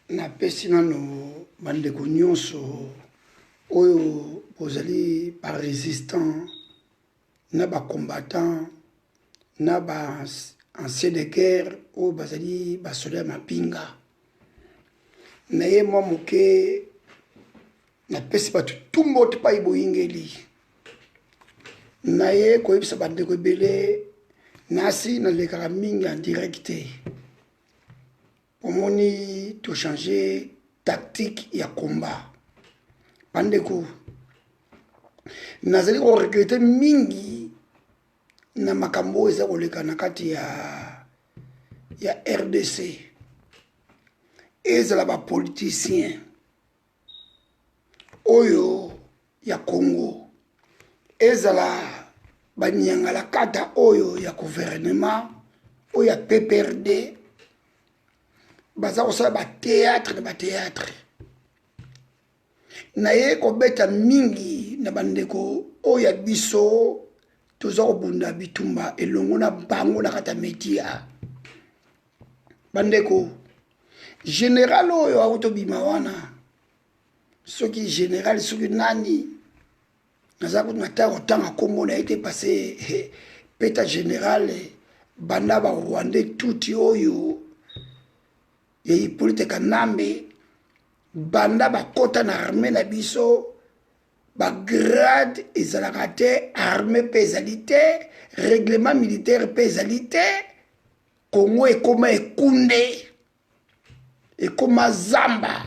Napesi nano bandeko nyonso oyo bozali ba resistants na ba combattants na ba anciens de guerre oyo bazali ba soda ya mapinga. Naye mwa moke napesi bato tu mbote pai boyingeli. Naye koyebisa bandeko ebele nasi nalekaka mingi en direct te. Omoni to changer tactique ya combat. Bandeko, nazali ko regretter mingi na makambo oyo eza koleka na kati ya RDC. Ezala ba politiciens oyo ya Congo, ezala ba nyangalakata oyo ya gouvernement oyo ya PPRD, baza kosala ba théâtre na ba théâtre. Naye kobeta mingi na bandeko oyo ya biso toza kobunda bitumba elongo na bango na kati ya media. Bandeko, général oyo akotobima wana, soki général soki nani, naza kutu na ntango kotanga nkombo na ye te, parce peta général banda ba Rwandais tuti oyo ya Hippolyte Kanambe, banda bakota na armée na biso, ba grade ezalaka te, armée mpe ezali te, règlement militaire mpe ezali te. Congo ekoma ekunde, ekoma zamba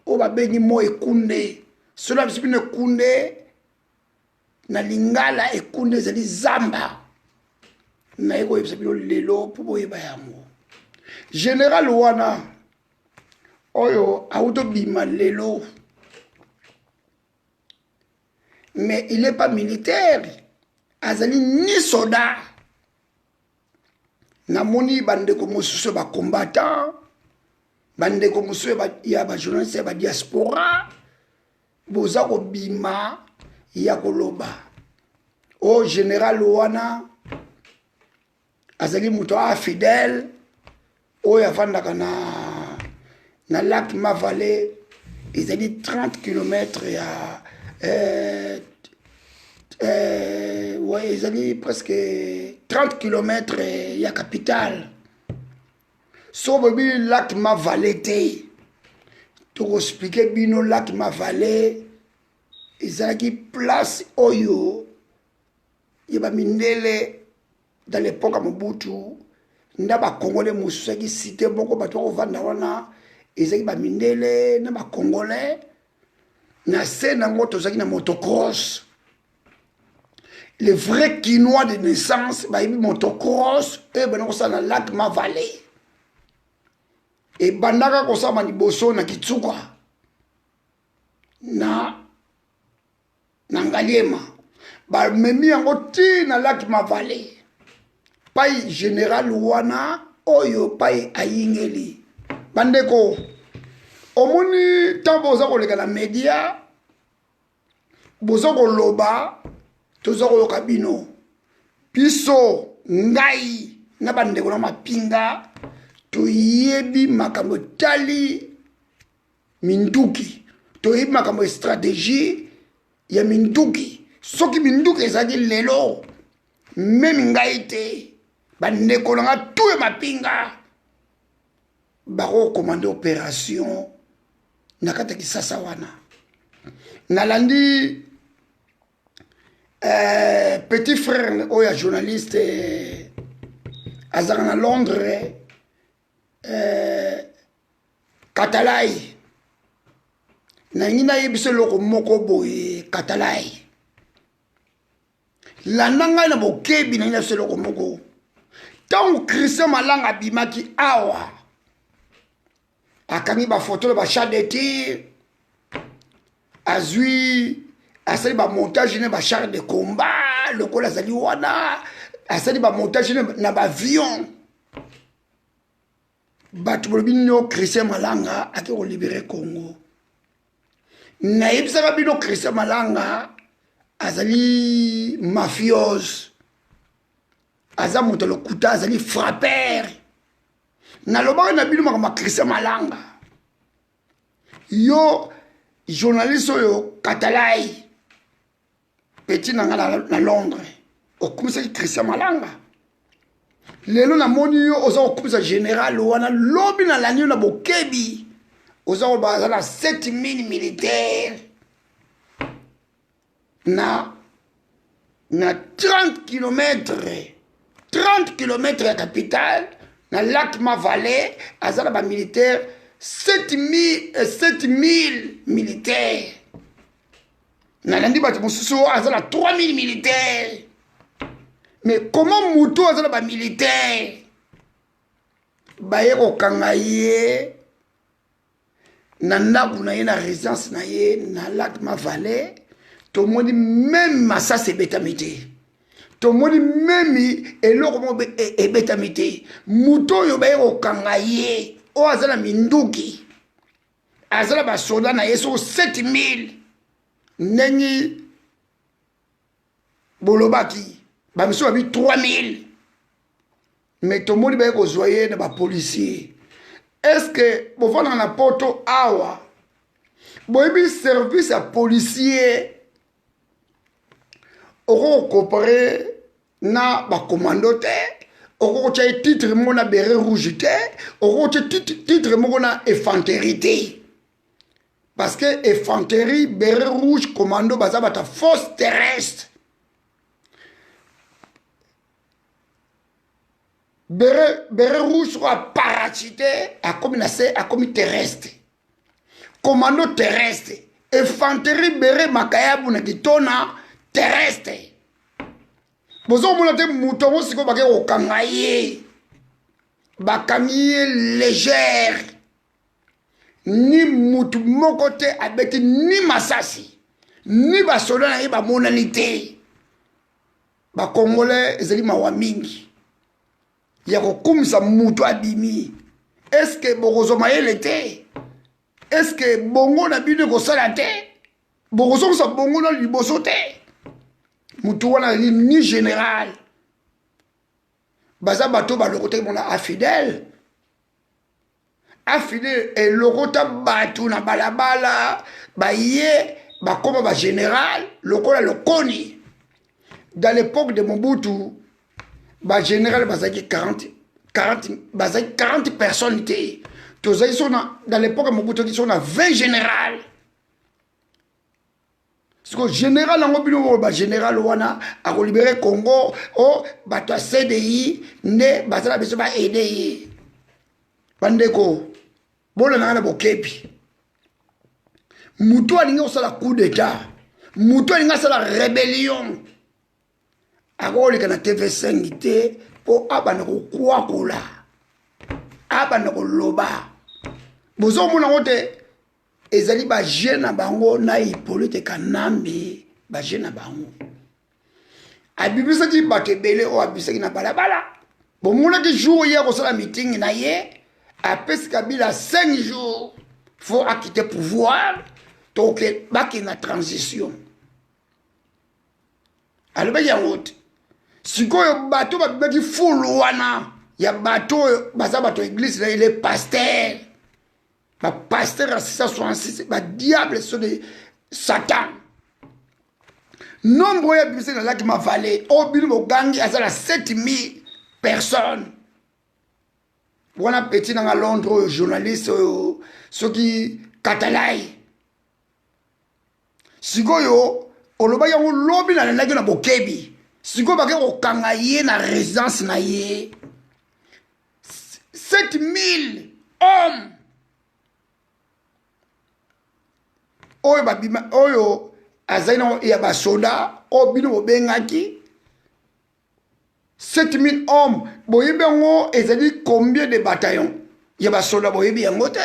oyo babengi mo ekunde. Soki na biso bino ekunde na lingala, ekunde ezali zamba. Naye koyebisa bino lelo mpo boyeba yango. Général wana oyo auti obima lelo, mais il est pas militaire, azali ni soda. Namoni bandeko mosusu ya bacombattant, bandeko mosusu ya bajournaliste ya badiaspora, boza kobima ya koloba o général wana azali moto afidèle oyo avandaka na lac Mavale, ezali 30 km ya ouais, ezali presque 30 km ya capitale. So boyebi lac Mavale te, tokoexpliquer bino. Lac Mavale ezalaki place oyo ya bamindele dans l'époque ya Mobutu nda bacongolais mosusu. Ezalaki cité moko bato bakovanda wana, ezalaki bamindele na bacongolais. Na se nango tozalaki na motocross. Les vrais Kinois de naissance bayebi motocross oyo ebanda kosala na lac Mavale. Ebandaka kosalama liboso na Kitsuka na Ngaliema, bamemi yango ti na lac Mavale pai général wana oyo pai ayingeli. Bandeko, omoni ntango boza koleka na media, boza koloba, toza koyoka bino. Biso, ngai na bandeko na mapinga, toyebi makambo etali minduki, toyebi makambo ya stratégie ya minduki. Soki minduki ezalaki lelo, memi ngai te, bandeko na nga tu ya mapinga bakokomande opération na kati ya Kisasa wana. Nalandi petit frère oyo ya journaliste azalaka na Londres, Katalai. Nangi nayebi biso eloko moko boye. Katalai, landa ngai na bokebi. Nangi na biso eloko moko. Ntango Christian Malanga abimaki awa, akangi bafoto na bachar de tir, azwi, asali bamontage na bachar de combat lokola azali wana, asali bamontage na baavion, bato bolobi no Christian Malanga ake kolibérer Congo. Nayebisaka bino, Christian Malanga azali mafiose, aza moto lokuta, azali frappeur. Nalobaka na bino makambo ya Christian Malanga. Yo journaliste oyo Katalai, petit na nga na Londres, okumisaki Christian Malanga. Lelo namoni yo oza kokumisa général wana, lobi nalandi yo na bokebi, oza koloba aza na 7000 militaire na 30 kilomètres, 30 kilomètres ya capitale na lac Mavale, aza na ba militaire 7000 militaire. Nalandi bato mosusu oyo aza na 3000 militaire. Mais comment moto aza na ba militaire baye kokanga ye na ndako na ye, na résidence na ye na lac Mavale? Tomoni meme masasi ebetami te, tomoni meme eloko moko ebetami te. Moto oyo baye kokanga ye, oyo aza na minduki, aza na basoda na ye soko 7000, ndenge bolobaki, bamisu babi 3000, mais tomoni baye kozwa ye na bapolisier. Est ce que bofandaka na Poto awa, boyebi service ya policier? Okoki kocomparer na bacommando te, okoki kotya ye titre moko na béret rouge te, okoki kotya titre moko na infanterie te, parce que infanterie, béret rouge, commando baza bato ya force terrestre. Béret rouge soko aparachute, akomi na se, akomi terrestre, commando terrestre, infanterie, béret, makayabu na kitona, terrestre. Bozokomona te moto yango sikoyo bake kokanga ye, bakangi ye légère, ni mutu moko te abeti ni masasi, ni basoda na ye bamonani te. Bakongolais, ezali mawa mingi ya kokumisa mutu abimi. Eske bokozwa mayele te? Eske bongo na bino ekosala te? Bokozongisa bongo na liboso te? Mutu wana azali ni général, baza bato balokotaki mona afidèle. Afidèle elokota bato na balabala, baye bakoma bagénéral lokola lokoni. Dans l'époque de Mobutu, bagénéral bazalaki 40, 40, bazalaki 40 personnes te. Tozalaki so na, dans l'époque ya Mobutu, toki so na 20 général. Siko général yango, bino oyo bagénéral wana akolibérer Congo? O bato ya CDI nde baza na biso, baaider ye. Bandeko, bolandanga na bokebi. Motu alingi kosala coup d'état, motu alingi asala rébellion, akoleka na TV5 te mpo abanda kokwakola, abanda koloba. Bozomona yango te, ezali bajeu na bango na Hippolyte Kanambe, bajeu na bango. Abimisaki bato ebele oyo abimisaki na balabala. Bomonaki jour ye akosala meeting na ye, apesi Kabila 5 jours, faut akite pouvoir, toke bakende na transition. Alobaki yango te. Sikoyo bato babimaki, fulu wana ya bato oyo baza bato ya église na ye, les pasteurs, bapasteur ya 666, badiable so de Satan. Nombre oyo abimisaki na lac Mavale, oyo bino bogangi aza na 7000 personnes wana, petit nanga Londres oyo, journaliste oyo soki Katalai, sikoyo olobaki yango lobi, nalandaki na bokebi. Sikoyo bake kokanga ye na résidence na ye, 7000 hommes oyo babima, oyo azali nango ya basoda oyo bino bobengaki 7000 hommes. Boyebi yango ezali combien de bataillon ya basoda? Boyebi yango te,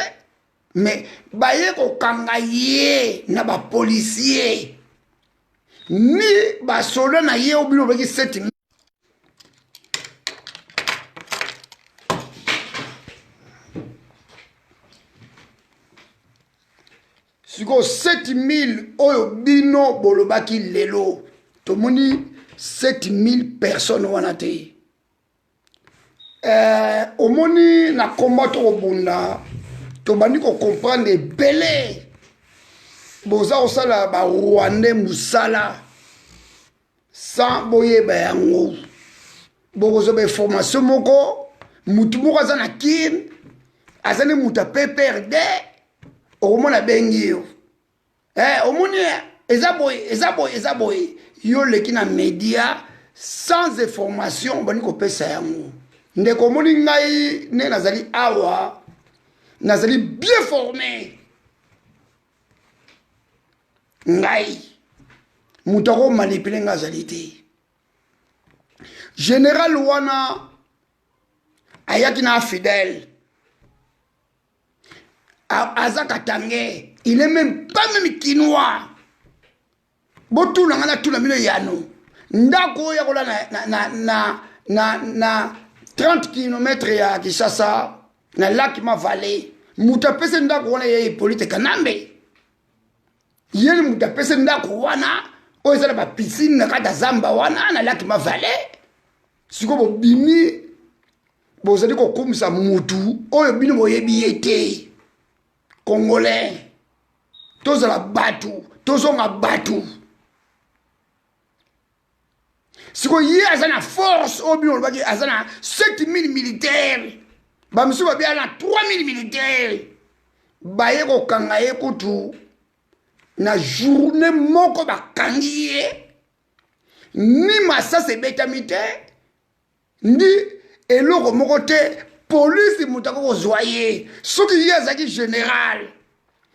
mais baye kokanga ye na bapolisier ni basoda na ye oyo bino bobaki 7000. Sikoyo 7000 oyo bino bolobaki, lelo tomoni 7000 personnes wana te. Omoni na komba tokobunda. Tobandi kocomprendre ebele. Boza kosala ba Rwandais mosala sans boyeba yango. Bokozwa ba information moko, mutu moko aza na Kin, aza nde mutu ya PPRD, okomona abengi yo. Eh, omoni eza boye, eza boye, eza boye. Yo oleki na media sans information, obandi kopesa yango. Ndeko, omoni ngai nde nazali awa, nazali bien formé. Ngai moto akomanipule ngai azali te. Général wana ayaki na fidèle, aza katange, il est même pas même kinois. Botuna ngai, natuna bino yano. Ndako oyo yakola na 30 km ya Kinshasa na lac Mavale, moto apesi ndako wana ye Hippolyte Kanambe. Ye ni moto apesi ndako wana oyo eza na bapiscine na kati ya zamba wana na lac Mavale. Sikoyo bobimi bozali kokumisa mutu oyo bino boyebi ye te. Congolais, tozala bato, tozonga bato. Sikoyo ye aza na force oyo bino olobaki aza na 7000 militaires, bamisusu babi aza na 3000 militaires. Baye kokanga ye kutu na journée moko, bakangi ye ni masasi ebetami te, ndi eloko moko te. Polisi moto akoki kozwa ye. Soki ye azalaki général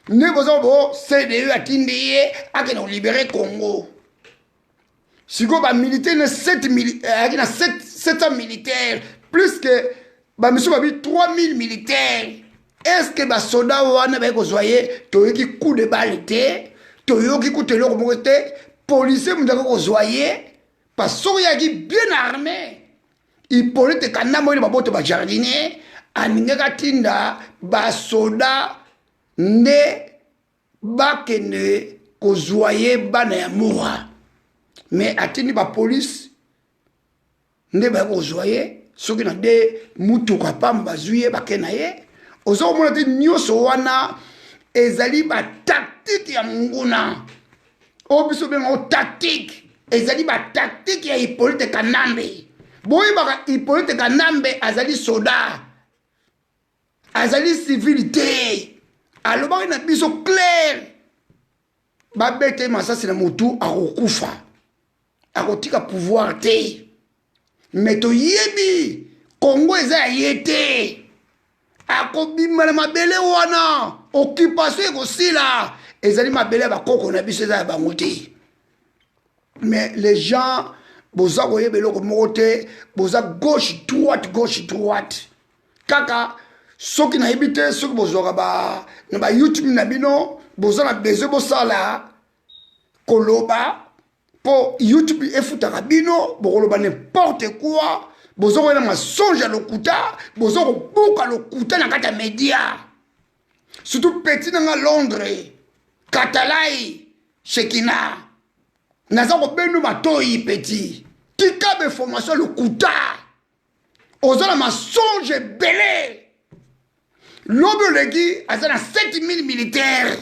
nde boza bo CDU atindi ye akende kolibérer Congo. Sikoyo bamilitaire na 7, ayaki na 700 militaire, plus que bamisusu babi 3000 militaire. Est ce que basoda wana baye kozwa ye? Toyoki coup de balle te, toyoki kutu eloko moko te. Policier moto akoki kozwa ye, parce soki oyaki bien armé, Hippolyte Kanambe oyo baboto bajardinier alingaki atinda basoda nde bakende kozwa ye, bana ya mura. Mais atindi bapolice nde baye kozwa ye. Soki na de mutuka pamba bazwi ye, bake na ye. Oza komona te, nyonso wana ezali batactique ya monguna oyo biso bengango tactique. Ezali batactique ya Hippolyte Kanambe. Boyebaka, Hippolyte Kanambe azali soda, azali civil te. Alobaki na biso clair, babete masasi na motu, akokufa, akotika pouvoir te. Me toyebi Kongo eza ya ye te, akobima na mabele wana, occupation ekosila. Ezali mabele ya bakoko na biso, eza ya bango te. Mais les gens boza koyeba eloko moko te, boza gauche droite, gauche droite kaka. Soki nayebi te soki bozwaka ba na ba YouTube na bino, boza na besoin bosala koloba mpo YouTube efutaka bino, bokoloba n'importe quoi. Boza koyela masonge ya lokuta, boza kobuka lokuta na kati ya media, surtout petit nanga Londres Katalai Shekina. Naza kobendo matoi, petit, tika bainformation ya lokuta. Oza na masonge ebele. Lobi oleki aza na 7000 militaire.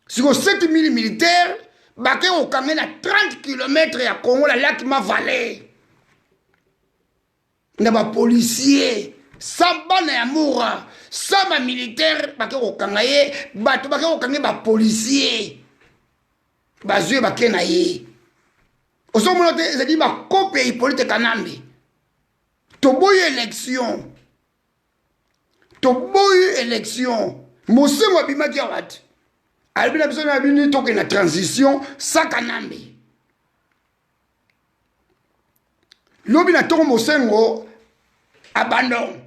Siko 7000 militaire bake kokange na 30 km ya Congo na lac Mavale na bapolicier, sa bana ya mura, sa bamilitaire bake kokanga ye. Bato bake kokanga ye, bapolicier bazwi ye, bake na ye. Ozomona te, ezali bakope ya Hippolyte Kanambe. Toboyi élection, toboyi élection. Mosengo abimaki awa te, alobi na biso na bini tokende na transition sa Kanambe. Lobi na ntongo Mosengo abandon,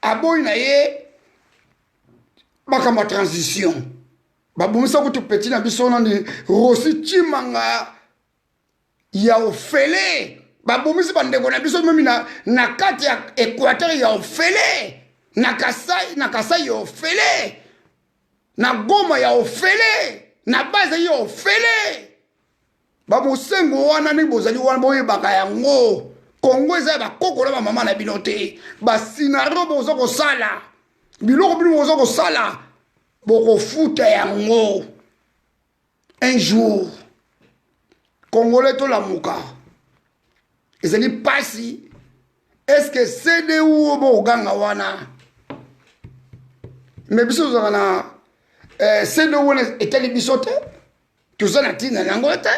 aboyi na ye makambo ya transition. Babomisa kutu petit na biso nani, Rosi Chimanga ya ofele. Babomisi bandeko na biso memi na kati ya Équateur ya ofele, na Kasai, na Kasai ya ofele, na Goma ya ofele, na base ya ofele. Bamosengo wana ndenge bozali wana, boyebaka yango. Kongo eza ya bakoko na bamama na bino te. Bascenario boza kosala, biloko bino boza kosala, bokofuta yango un jour. Congolais tolamuka, ezali pasi. Est-ce que CDU oyo bokoganga wana, me biso tozalaka na CDU wana etali biso te, toza na ntina na yango te.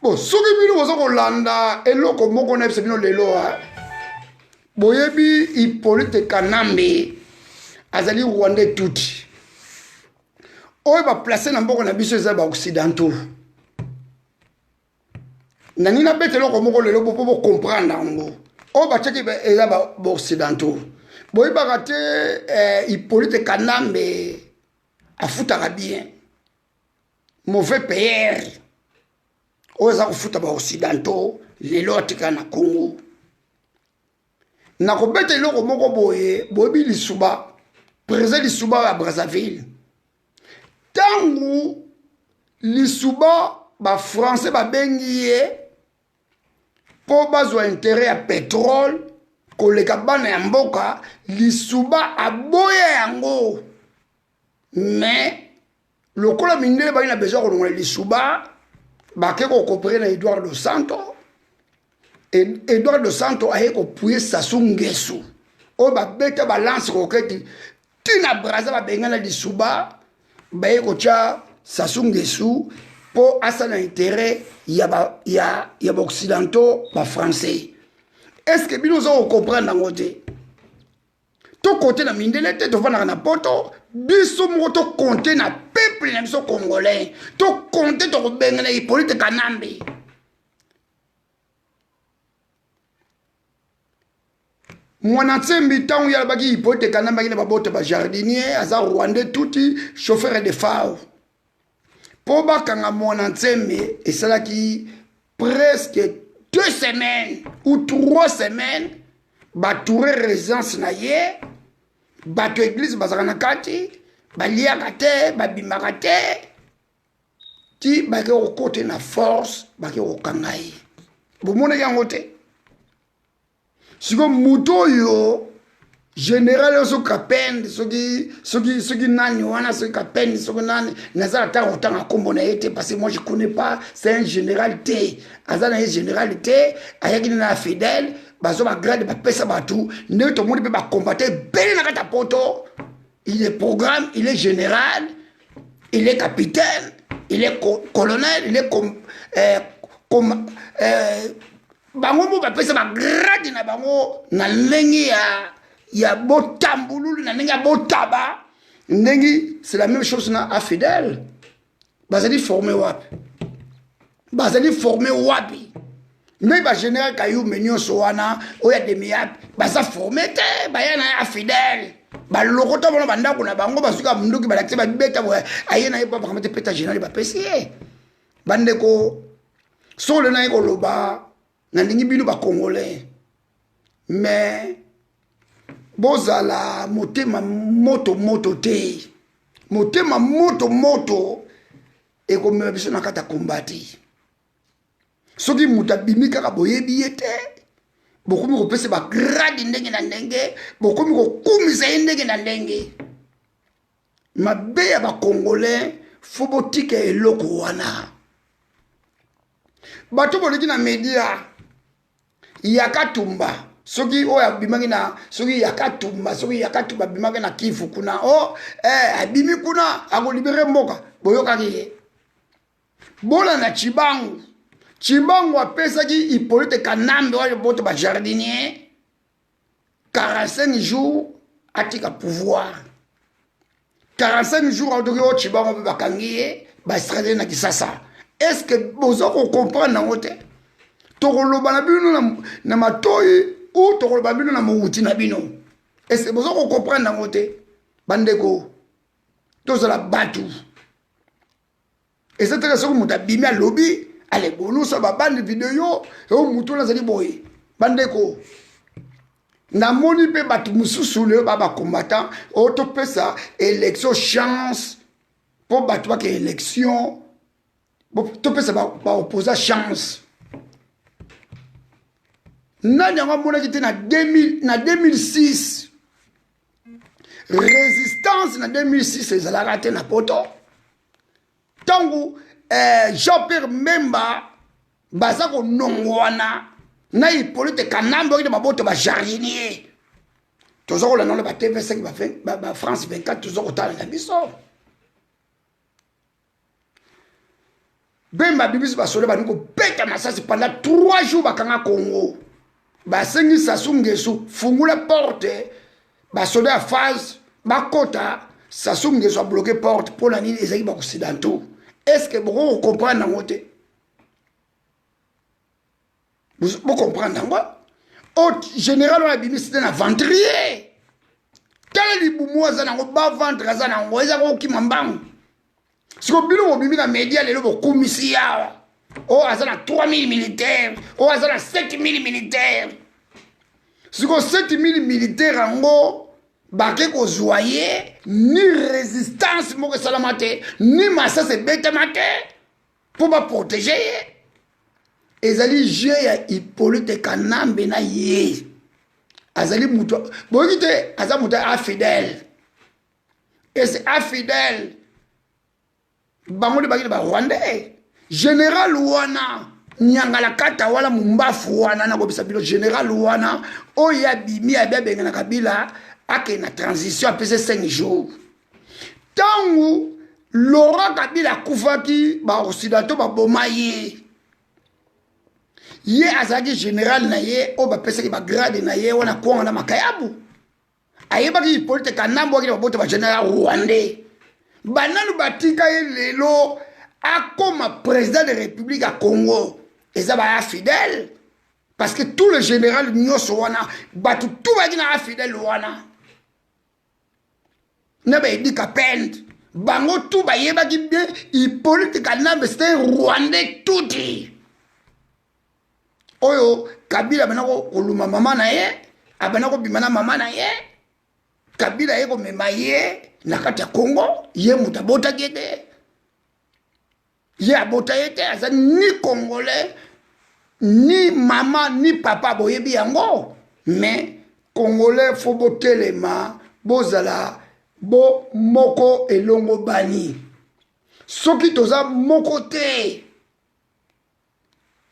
Bon, soki bino boza kolanda eloko moko na biso bino lelo, boyebi Hippolyte Kanambe azali rwandais tuti oyo baplace na mboka na biso eza baoccidentaux. Nani nabeta eloko moko lelo mpo bocomprendre yango, oyo batiaki eza baoccidentaux. Boyebaka te, Hippolyte Kanambe afutaka bien, mauvais payeur oyo aza kofuta baoccidentaux lelo atikala na Congo. Nakobeta eloko moko boye, boyebi Lisuba, président Lisuba ya Brazzaville. Ntango Lisuba bafrançais babengi ye mpo bazwa intérêt ya pétrole koleka bana ya mboka, Lisuba aboya yango. Mais lokola mindele baki na besoin kolongola Lisuba, bake kocoopérer na Edouard Dos Santo. Edouard Dos Santo aye koappuyer Sassou Nguesso oyo babeta balance roquette ntina Braza, babengana Lisuba, baye kotya Sassou Nguesso mpo asala intérêt ya baoccidentaux, bafrançais. Est ce que bino oza kocomprendre yango te? Tokote na mindele te, tovandaka na Poto, biso moko tokonte na peuple na biso congolais, tokonte tokobengana Hippolyte Kanambe. Mwana Nsembi, ntango ye alobaki Hippolyte Kanambe aki na babota bajardinier, aza rwandais tuti, chauffeur de fao, mpo bakanga Mwana Nsembe esalaki presque 2 semaines ou 3 semaines. Batoure résidence na ye, bato église bazalaka na kati, baliaka te, babimaka te, ti bake kokote na force, bake kokanga ye. Bomonaki yango te? Sikoyo moto oyo général oyo, soki Kapende, soki nani wana, soki Kapende, soki nani, naza na ntango kotanga nkombo na ye te parce que moi je connais pas. C'est un général te, aza na ye général te, ayaki nde na fidèle. Bazwa bagrade, bapesa bato ndenge tomoni mpe bakombate ebele na kati ya Poto. Il est programme, il est général, il est capitaine, il est colonel, il est com, euh, com, euh, bango mo bapesa bagrade na bango na ndenge ya botambululu, na ndenge ya botaba ndenge. C'est la même chose na afidèle. Bazali formé wapi? Bazali formé wapi? Ndenge bagénéral Kayumbe nyonso wana oyo ya Demiap baza formé te, baya na afidèle, balokota bona bandako na bango, bazwika munduki, balakisi, babeta boye, aye na ye po bakamate peta général bapesi ye. Bandeko, solo naye koloba, nalingi bino bacongolais, mais bozala motema moto moto te. Motema moto moto ekomema biso na kati ya komba te. Soki moto abimi kaka, boyebi ye te, bokomi kopesa bagrade ndenge na ndenge, bokomi kokumisa ye ndenge na ndenge. Mabe ya bacongolais, fo botika eloko wana. Bato boleki na media, Yaka Tumba, soki oyo abimaki na, soki Yaka Tumba, soki Yaka Tumba abimaki na Kivu kuna, o oh, abimi kuna akolibérer mboka, boyokaki ye. Bolanda Chibangu. Chibangu apesaki Hippolyte Kanambe oyo boto bajardinier 45 jours atika pouvoir. 45 jours aotoki oyo Chibangu mpe bakangi ye, baextrader na Kisasa. Est ce que boza kocomprendre yango te? Tokoloba na bino na matoi ou tokoloba bino na mowuti na bino. Est ce que boza kocomprendre yango te? Bandeko, tozala bato. Eza teka soki moto abimi alobi ale bolusa babandi video oyo, motu wana azali boye. Bandeko, namoni mpe bato mosusu lelo ba bacombattant oyo, topesa élection chance mpo bato bake élection, topesa baopposant chance. Nani yango amonaki te na 2000, na 2006 résistance na 2006 ezalaka te na poto ntango eh, jean pierre mbemba baza konongwana na hippolyte kanambe okende maboto bajardinier toza kolanda wana ba tv5 ba, ba france 24 toza kotala na biso Bemba abimisi basoda bandi kobeta masasi pendant 3 jours bakanga Congo. Basengi Sassou Nguesso fungula porte basoda ya phase bakota Sassou Nguesso abloke porte mpo na nini ezalaki baoccidentaux. Est ce que bokoki kocomprendre yango te? Bocomprendre yango? O général wana abimisi te na ventrier tala libumu aza nango ba ventre aza nango eza kokima mbangu siko bino bobimi na media lelo bokumisi yawa oyo oh, aza na 3000 militaire oyo oh, aza na 7000 militaire siko 7000 militaire yango bake kozwa ye ni résistance moko esalama te ni masasi ebetama te mpo baprotege ye ezali jeu ya hippolyte kanambe na ye azali moto boyoki te aza moto afidèle ese afidèle bango nde bakende barwandais général wana nyangalakata wana mumbafu wana nakobisa bino général wana oyo abimi abi abengana kabila akende na transition apesi 5 jours ntango laurent kabila akufaki baoccidentaux baboma ye ye azalaki général na ye oyo bapesaki bagrade na ye wana kwanga na makayabu ayebaki Hippolyte Kanambe wakende babota ba général rwandais bananu batika ye lelo akoma président de république ya Congo eza ba fidèle parce que tout le général nyonso wana bato tout bayaki na afidèle wana na baedi kapende bango tout bayebaki bien Hippolyte Kanambe c'était un rwandais tuti oyo kabila abanda koluma mama na ye abanda kobima na mama na ye kabila ye komema ye na kati ya congo ye moto abotaki ye te ye abota ye te aza ni congolais ni mama ni papa boyebi yango mais congolais fo botelema bozala bo moko elongo bani soki toza moko te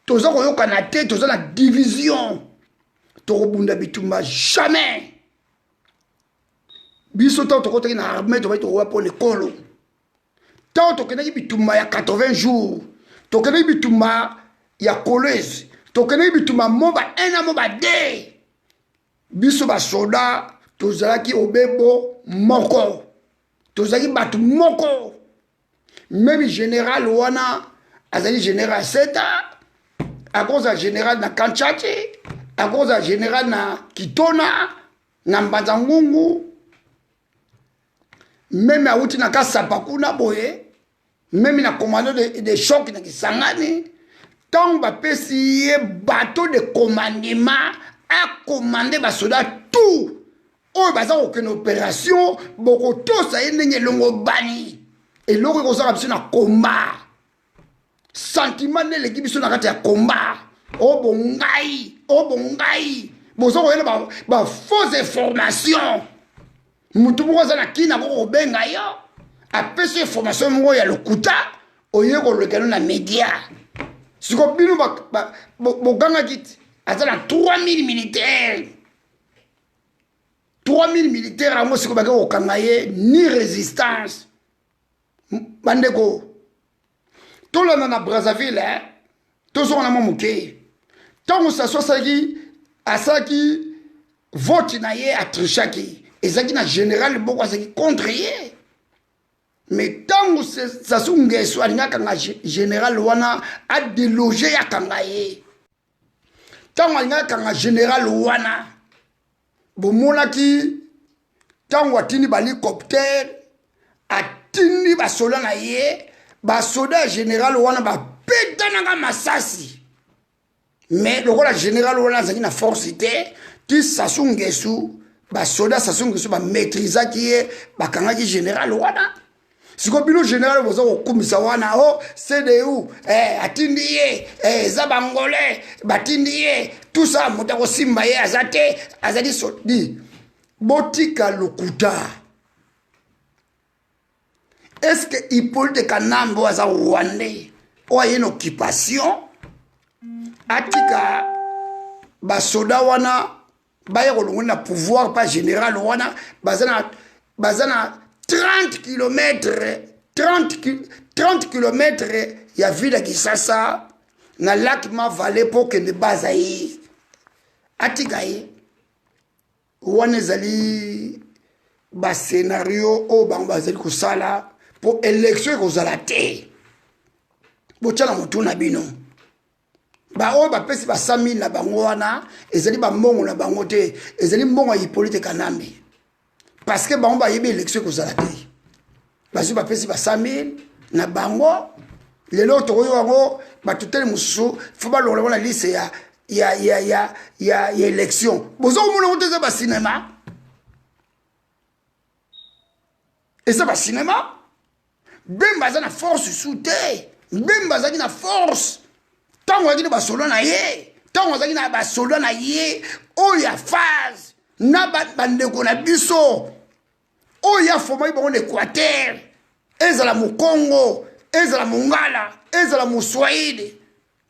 toza koyokana te toza na division tokobunda bitumba jamais biso ntango tokotaki na armée tobaki tokoya mpo na ekolo ntango tokendaki bitumba ya 80 jours tokendaki bitumba ya kolwezi tokendaki bitumba moba 1 na moba 2 biso basoda tozalaki obebo moko tozalaki bato moko meme général wana azali général seta akozala général na kanchati akozala général na kitona na mbanza ngungu meme awuti na kasapa kuna boye meme na commando de, de choc na kisangani ntango bapesi ye bateau de commandement akomande basoda tout oyo baza kokende operation bokotosa ye ndenge elongo bani eloko ekozanga biso na komba sentiment nde eleki biso na kati ya komba o bongai o bongai boza koyela ba, ba fausse information motu moko aza na kina akoko kobenga yo apesi information moko ya lokuta oye kolekano na media siko bino bogangaki ti aza na 3000 militaire 3000 militaire yango siko bake kokanga ye ni résistance bandeko tolanda na brazzaville eh? tozonga na mwa moke ntango sasu asalaki asalaki vote na ye atrichaki ezalaki na général moko azalaki contre ye mais ntango sasu ngeso alingi akanga général wana adeloge ye akanga ye ntango alingi akanga général wana bomonaki ntango atindi bahelicoptère atindi basoda na ye basoda ya général wana babetanaka masasi mais lokola général wana azalaki na force te ti sasu ngesu basoda sasu ngesu bamaîtrisaki ye bakangaki général wana. Sikoyo bino général boza kokumisa wana o oh, CDU eh, atindi ye eh, eza bangolais batindi ye tout ça, moto akosimba ye aza te, azali sodi. Botika lokuta. Est-ce que Hippolyte Kanambe oyo aza rwandais oyo aye na occupation atika basoda wana baya kolongoli na pouvoir pa général wana baza na baza na 30 km 30, 30 km ya ville ya Kinshasa na lac Mavale mpo okende baza ye atika ye wana. Ezali bascenario oyo bango bazali kosala mpo élection ekozala te. Botya na motu na bino, baoyo bapesi ba 100 000 na bango wana ezali bambongo na bango te, ezali mbongo ya Hippolyte Kanambe, parce que bango bayebi élection ekozala te. Bazwi, bapesi ba 100 000 na bango. Lelo tokoyoka yango, bato tele mosusu fo balongola yango na liste ya élection. Boza komona yango te, eza bacinema, eza bacinema. Bemba aza na force su te. Bemba azalaki na force ntango azalaki na basoda na ye, ntango azalaki na basoda na ye oyo ya phase na bandeko na biso oyo afomaki bango na Équateur, ezala Mokongo, ezala Mongala, ezala Moswahili,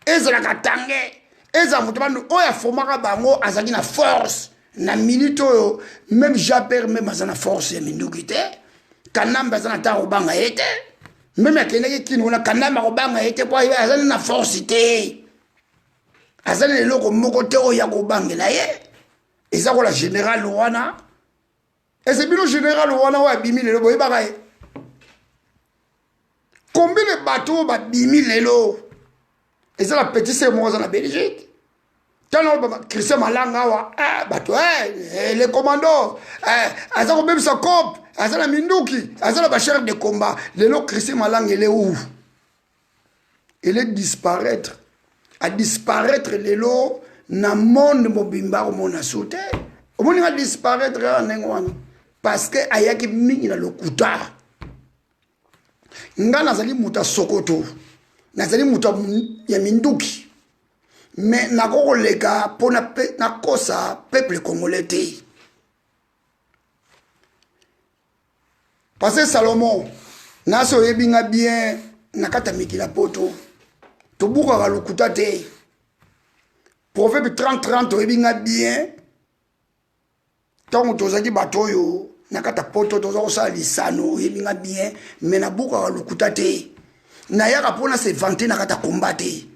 ezala Katange, ezala moto bandu oyo afomaka bango, azalaki na force. Na minute oyo, même Jean-Pierre même aza na force ya minduki te. Kanambe aza na ntango kobanga ye te. Même akendaki Kini kuna, Kanambe akobanga ye te mpo azali na force te, azali na eloko moko te oyo ya kobangela ye. Eza kola général wana, ese bino général wana oyo abimi lelo, boyebaka ye combien de bato oyo babimi lelo? Eza na petit sœur moko aza na Belgique. Ntango Christian Malanga awa, eh, bato eh, le commando eh, aza kobebisa cope, aza na minduki, aza na bachar de combat. Lelo Christian Malanga ele où? Ele disparaître, adisparaître lelo na monde mobimba, akomona su te. Omoni nga disparaître kaka ndenge wana parce que ayaki mingi na lokuta. Nga nazali moto ya sokoto, nazali moto ya minduki, me nako koleka mpo nakosa peuple congolais te. Parce que Salomon nasi oyebi nga bien, na kati ya mikili ya poto tobukaka lokuta te. Proverbe 30 30, oyebi nga bien, ntango tozalaki bato oyo na kati ya poto toza kosala lisano, oyebi nga bien, me nabukaka lokuta te. Nayaka mpona se vanter na kati ya komba te.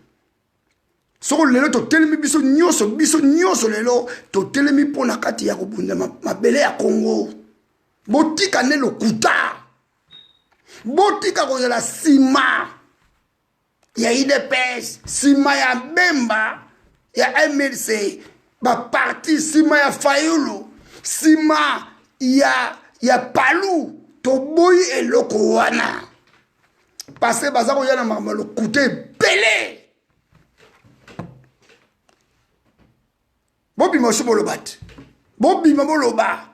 Soko lelo totelemi biso nyonso, biso nyonso lelo totelemi mpo na kati ya kobunda mabele ya Kongo. Botika nde lokuta, botika kozala nsima ya UDPS, nsima ya Bemba, ya MLC, baparti, nsima ya Fayulu, nsima ya Palu. Toboyi eloko wana parce baza koya na makambo ya lokuta ebele. Bobima osi boloba te, bobima boloba.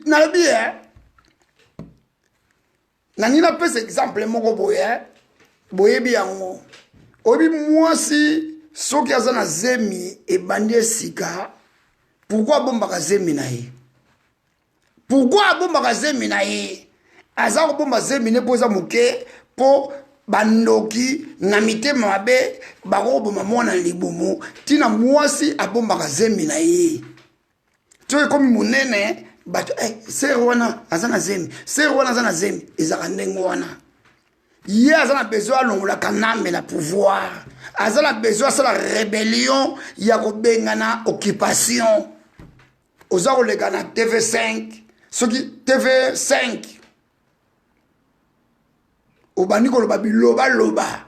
Nalobi e nangi napesa exemple moko boye, boyebi yango. Oyebi mwasi soki aza na zemi ebandi esika, pourquoi abombaka zemi na ye? Pourquoi abombaka zemi na ye? Aza kobomba zemi ne mpo eza moke, mpo bandoki na mitema mabe bakokoboma mwana na libumu. Ntina mwasi abombaka zemi na ye, to ekomi monene, bato eh, sœur wana aza na zemi, sœur wana aza na zemi. Ezalaka ndenge wana. Ye aza na besoin alongola Kanambe na pouvoir, aza na besoin asala rébellion ya kobengana occupation. Oza koleka na TV5, soki TV5 obandi koloba bilobaloba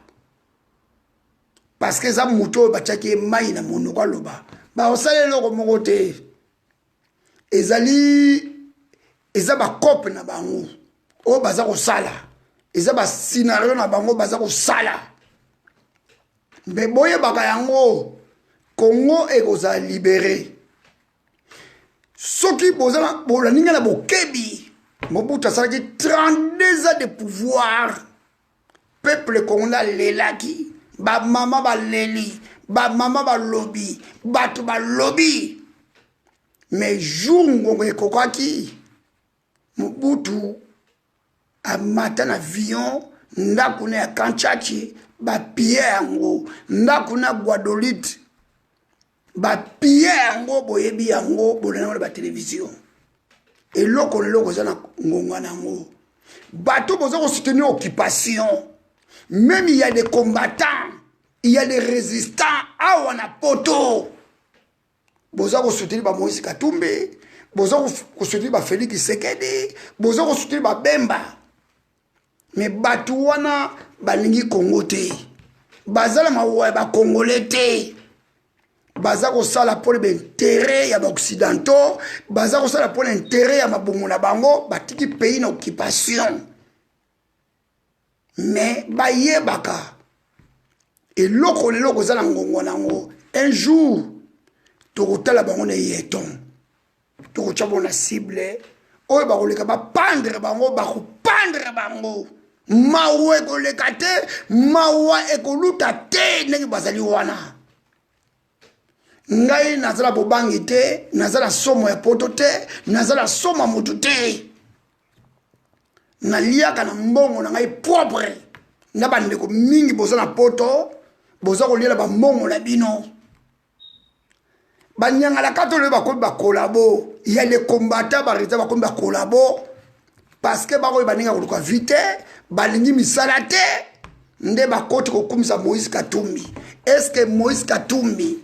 parce que eza moto oyo batiaki ye mai na monoko aloba, bakosala eloko moko te. Ezali eza bacope na bango oyo baza kosala, eza bascenario na bango baza kosala. Mpe boyebaka yango, Congo ekozala libéré soki bolandi ngai na bokebi. Mobutu asalaki 32 ans de pouvoir. Peuple congolais alelaki, bamama baleli, bamama balobi, bato balobi. Mais jour ngongo ekokaki, Mobutu amata na avion, ndako na ya Kanchachi bapie yango, ndako na Guadolite bapie yango, boyebi yango, bolanda yango na batelevizio. Eloko na eloko eza na ngonga na yango. Bato boza kosoutenir occupation, même il y a des combattants, il y a des résistants awa na poto. Boza kosoutenir ba Moïse Katumbi, boza kosoutenir ba Félix Tshisekedi, boza kosoutenir ba Bemba. Mais bato wana balingi Congo te, baza na mawa ya bakongole te, baza kosala mpona baintere ya baoccidentaux, baza kosala mpona intere ya mabongo na bango, batiki pays na occupation. Mais bayebaka eloko na eloko eza na ngongo na yango. Un jour tokotala bango na yeton, tokotya bango na cible oyo bakoleka bapandre bango, bakopandre bango. Mawa ekoleka te, mawa ekoluta te ndenge bazali wana. Ngai naza na bobangi te, naza na somo ya poto te, naza na somo ya motu te. Naliaka na mbongo na ngai propre. Na bandeko mingi boza na poto, boza koliela bambongo na bino. Banyangalaka to lelo bakomi bakolabo ya les combattants, bareza bakomi bakolabo parce que bakoyeba ndenge ya koluka vie te, balingi misala te, nde bakoti kokumisa Moïse Katumbi. Est-ce que Moïse Katumbi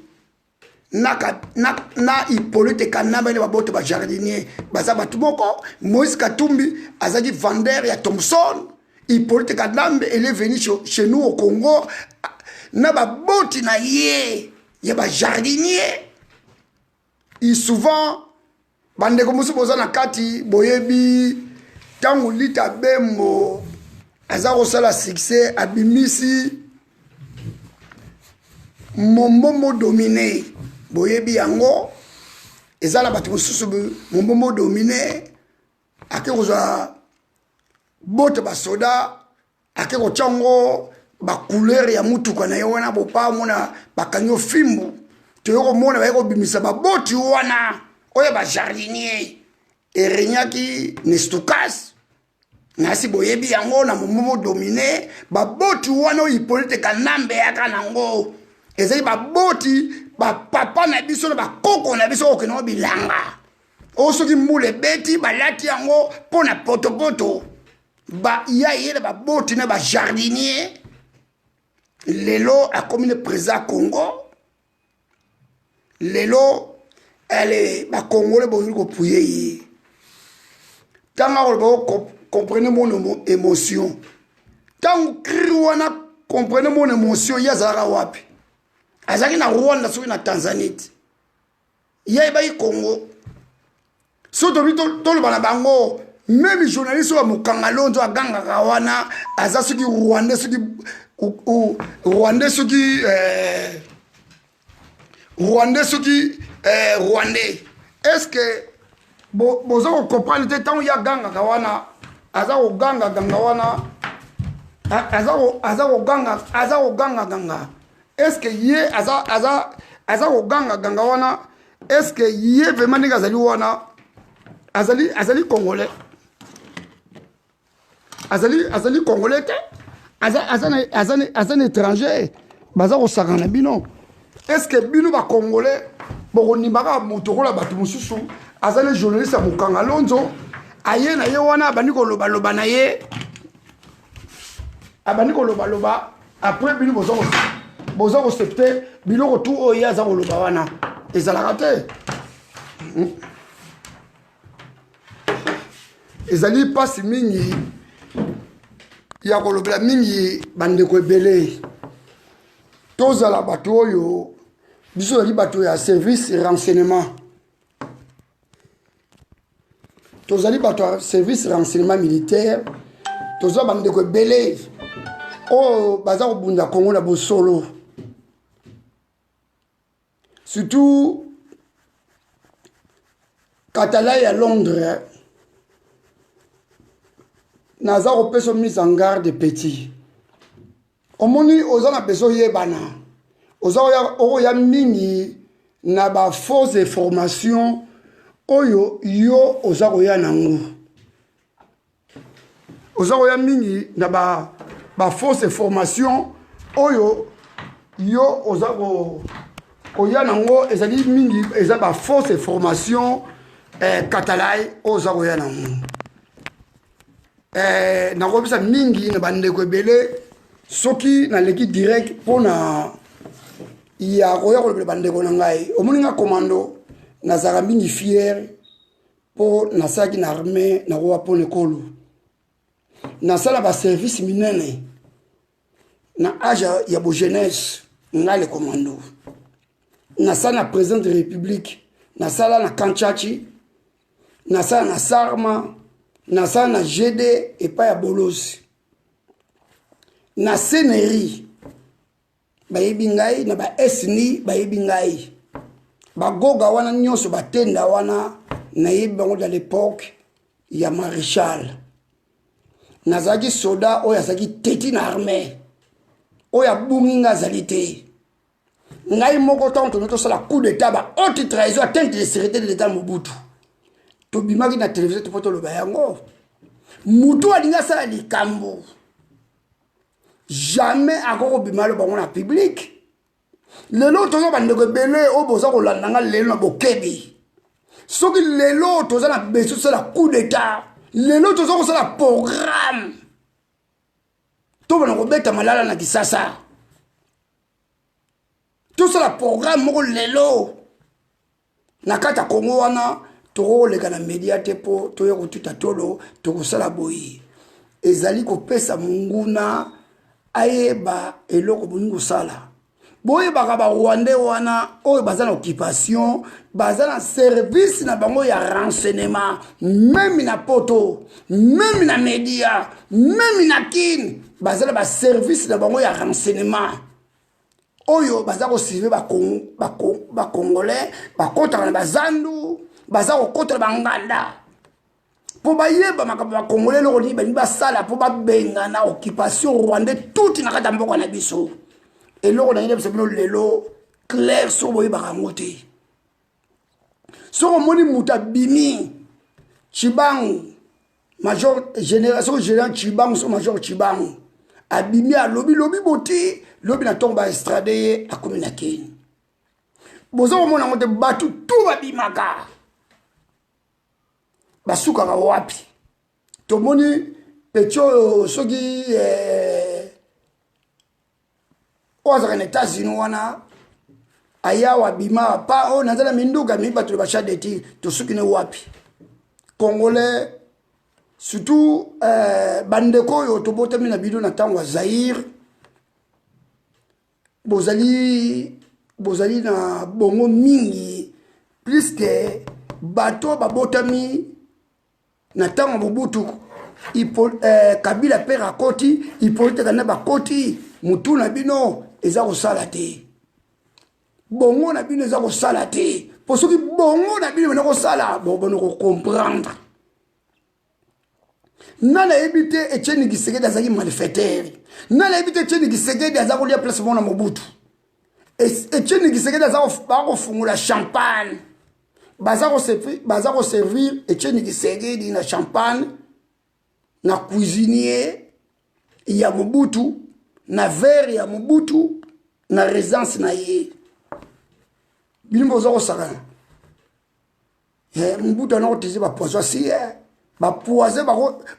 na, na, na Hippolyte Kanambe nde baboto ba jardinier baza bato moko? Moïse Katumbi azalaki vendeur ya Thomson. Hippolyte Kanambe, elle est venue chez nous au Congo na baboti na ye ya ba jardinier. I souvent bandeko mosusu boza na kati boyebi ntango Lita Bembo aza kosala succès, abimisi Mombombo domine, boyebi yango. Eza na bato mosusu Mombombo domine ake kozwa bote basoda, ake kotya yango bacouleur ya motuka na ye wana, bopa omona bakangi yo fimbu. Toye komona baye kobimisa baboti wana oyo bajardinier eregnaki nestukas nasi, boyebi yango na Momomo domine. Baboti wana oyo Hippolyte Kanambe yaka nango ezali baboti bapapa na biso na bakoko na biso okende ngo bilanga oyo soki mbula ebeti balati yango mpo na potopoto. Ba ya ye na baboti na bajardinier, lelo akomi ne président Congo. Lelo ale bakongole bozali kopuye ye. Ntango akoloba comprenez mon émotion, ntango cri wana comprenez mon émotion, ye azalaka wapi? Azalaki na Rwanda soki na Tanzanie te, ye ayebaki Congo. So tobi toloba na bango, meme journaliste oyo mokanga lonzo agangaka wana aza soki rwandais, soki rwandais, soki rwandais, soki rwandais. Est ce que boza kocomprendre te? Ntango ye agangaka wana, aza kogangaganga wana, aza koganga, aza kogangaganga, est ce que ye aza kogangaganga wana, est ce que ye vraiment ndenge azali wana azali congolais? Azali congolais te, aza na étranger. Baza kosakana na bino. Est ce que bino bacongolais bokondimaka moto kola bato mosusu aza ne journaliste ya mokanga lonzo, aye na ye wana abandi kolobaloba na ye, abandi kolobaloba, après bino boza koaccepter biloko tu oyo ye aza koloba wana? Ezalaka te. Ezali mpasi mingi ya kolobela mingi. Bandeko ebele, tozala bato oyo biso tozali bato ya service renseignement, tozali bato ya service renseignement militaire. Toza bandeko ebele oyo baza kobunda Kongo na bosolo, surtout Katala ya Londres. Naza kopesa mise en garde, petit. Omoni, oza na besoin oyebana, oza okoya mingi na bafausse information oyo yo oza koya nango. Oza koya mingi na bafausse information oyo yo oza koya nango. Ezali mingi, eza bafausse information, katalai oyo oza koya nango. Nakobisa mingi na bandeko ebele soki naleki direct mpona ya koya kolobela bandeko na ngai. Omoni, nga commando, nazalaka mingi fier mpo nasalaki na armée, nakowa mpona ekolo, nasala baservice minene na age ya bojeunesse. Ngai le commando, nasala na président de République, nasala na Kanchachi, nasala na Sarma, nasala na GD epai ya Bolosi, na Seneri bayebi ngai, na baesni bayebi ngai, bagoga wana nyonso, batenda wana nayebi bango. Dans l'époque ya maréchal, nazalaki soda oyo azalaki teti na armée. Oyo abungi nga azali te. Ngai moko, ntango tono tosala coup d'état, ba haute trahison, atteinte de sécurité de l'État, Mobutu, tobimaki na télévision mpo toloba yango. Mutu alingi asala likambo, jamais akoki kobima aloba yango na public. Lelo toza bandeko ebele oyo boza kolanda nga lelo na bokebi. Soki lelo toza na besoin tosala coup d'état, lelo toza kosala programme, tobana kobeta malala na Kisasa, tosala programme moko lelo na kati ya Kongo wana, tokokoleka na media te mpo toya kotuta tolo. Tokosala boye, ezali kopesa monguna ayeba eloko bolingi kosala. Boyebaka, Barwandais wana oyo baza na occupation, baza na service na bango ya renseignement. Même na Poto, même na media, même na Kine, baza na baservice na bango ya renseignement oyo baza kosuivre Bacongolais. Bakɔtaka na bazandu, baza kokɔta na banganda mpo bayeba makambo Bacongolais, eloko nini balingi basala mpo babengana occupation rwandais tuti na kati ya mboka na biso. Eloko na yebisa bino lelo clair, soki boyebaka yango te, soki omoni moto abimi, Chibangu, major général, soki général Chibangu, soki major Chibangu abimi, alobi lobi boti lobi na ntongo, baextrader ye, akomi na Keni. Boza komona yango te? Bato tu babimaka, basukaka wapi? Tomoni petit oyo, soki oyo azalaka na États-Unis wana, ayawa abima pa oyo naza na minduka mi bato na bachar de tir. Tosuki ne wapi, Congolais? Surtout bandeko oyo tobotami na bino na ntango ya Zaire, bozali na bongo mingi plus que bato babotami na ntango ya Mobutu. Kabila père akoti, Hippolyte Kanda bakoti, mutu na bino eza kosala te, bongo na bino eza kosala te. Mpo soki bongo na bino bena kosala, bobona kocomprendre. Nani ayebi te Etienne Gisekedi azalaki malfaiteur? Nani ayebi te Etienne Gisekedi aza kolia place moko na Mobutu? Etienne Gisekedi aza bakofungola champagne, baza koservir Etienne Gisekedi na champagne na cuisinier ya Mobutu, na verre ya Mobutu, na résidence na ye. Bino boza kosakana. Mobutu ana kotise bapoison asi bapoison,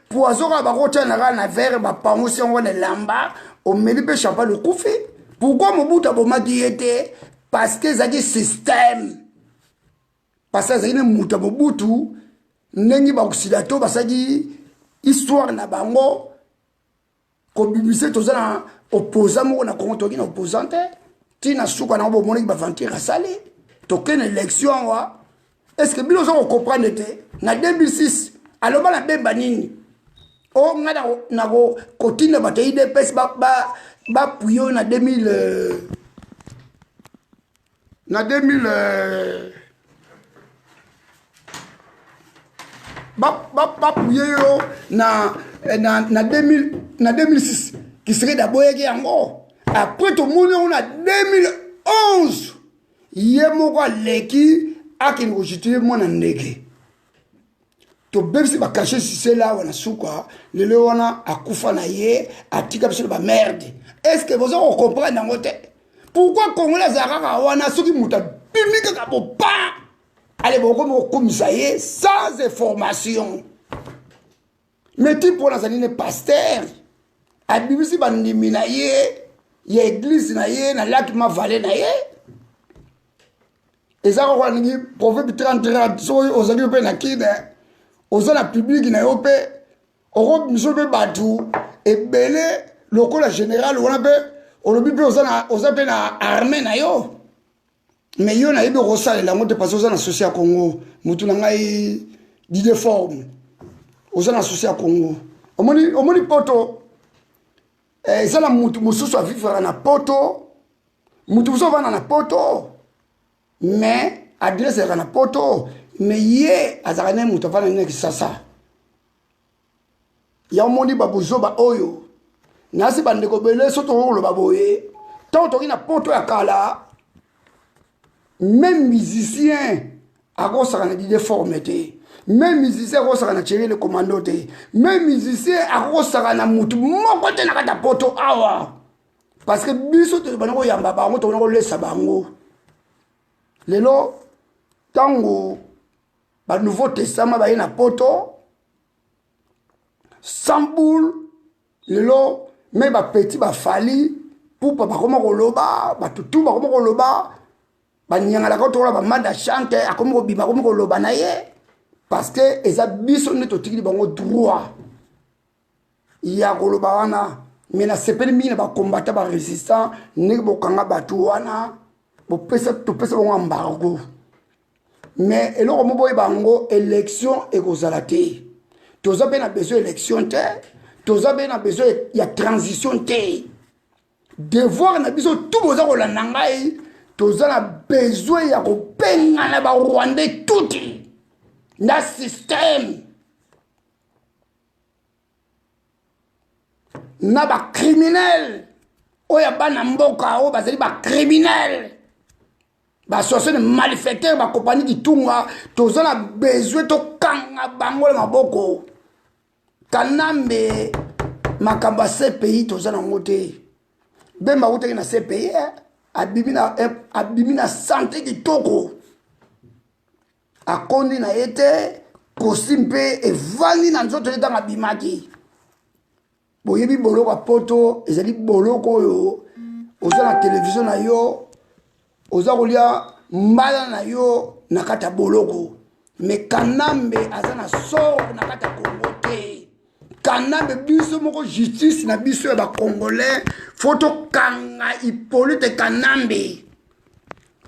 poison kaka bakotia na kaka na verre, bapangusi yango na elamba, omeli mpe champagne, okufi. Pourquoi Mobutu abomaki ye te? Parce que ezalaki système, parce que azalaki ne moto ya Mobutu. Ndenge bakosila to basalaki histoire na bango kobimisa toza na opposant moko na Congo. Toki na opposant te ntina suka nango. Bomonaki baventure asali, tokende élection awa. Est ce que bino oza kocomprendre te? Na 2006 aloba na Bemba nini? O ngai nakotinda bato ya UDPS bapuye oyo na 2000, na 2000, bapuye yo na eh, na, na, 2000, na 2006 Tshisekedi aboyaki yango. Après tomoni yango na 2011, ye moko aleki akende kojustifier mwana ndeke. Tobebisi bacachet sisela awa na suka. Lelo wana akufa na ye, atika biso na bamerde. Est ce que boza kocomprendre yango te? Pourquoi Congolais azala kaka wana? Soki moto abimi kaka bopa, ale bokomi kokumisa ye sans information. Mais ti mpona azali ne pasteur, abimisi bandimi na ye ya église na ye na laki mavale na ye. Eza kaka alingi Proverbe 30. Soki ozali mpe na kine, oza na public na yo mpe, okobimisa mpe bato ebele lokola général wana mpe olobi mpe oza mpe na armée na yo. Mais yo nayebi okosalela yango te, parce oza na souci ya Congo. Motu na ngai Dide Forme, oza na souci ya Congo. Omoni, omoni poto eza na mutu mosusu avivaka na poto, mutu mosusu avanda na poto, mais adresse ezalaka na poto, mais ye azalaka ne moto avanda nini na Kisasa. Ya omoni babuzoba oyo nasi bandeko bele. So tokoki koloba boye, ntango toki na poto ya kala, même musicien akosaka na Dide Forme te, même musicien akosaka na Thierry le Commando te, même musicien akosaka na mutu moko te na kati ya poto awa, parce que biso tobanda koyamba bango, tobanda kolesa bango. Lelo ntango banouveau testament baye na poto sans boule, lelo me bapetits bafali pupa bakoma koloba, bato tu bakoma koloba, banyangalaka tokola bamanda chante akomi kobima, akomi koloba na ye, parce que eza biso nde totikili bango droit ya koloba wana. Me nasepeli mingi na bacombattants, barésistants, ndenge bokanga bato wana, bopesa, topesa bango embargo. Mais eloko mo boyeba yango, élection ekozala te. Toza mpe na besoin élection te, toza mpe na besoin ya transition te. Devoir na biso tu, boza kolanda ngai, toza na besoin ya kobengana barwandais tuti na système na bacriminels oyo ya bana mboka oyo bazali bacriminels, baassociation de malfaiteurs, bacompagnie kitunga. Toza na besoin tokanga bango na maboko. Kanambe, makambo ya CPI toza nango te. Bemba akutaki na CPI, abimi na santé kitoko, akondi na ye te, kosi mpe evandi na nzoto ye ntango abimaki. Boyebi boloko ya poto ezali boloko oyo oza na televizio na yo, oza kolia mbala na yo na kati ya boloko. Me Kanambe aza na sort na kati ya Kongo te. Kanambe, biso moko justice na biso ya bacongolais, faut tokanga Hippolyte Kanambe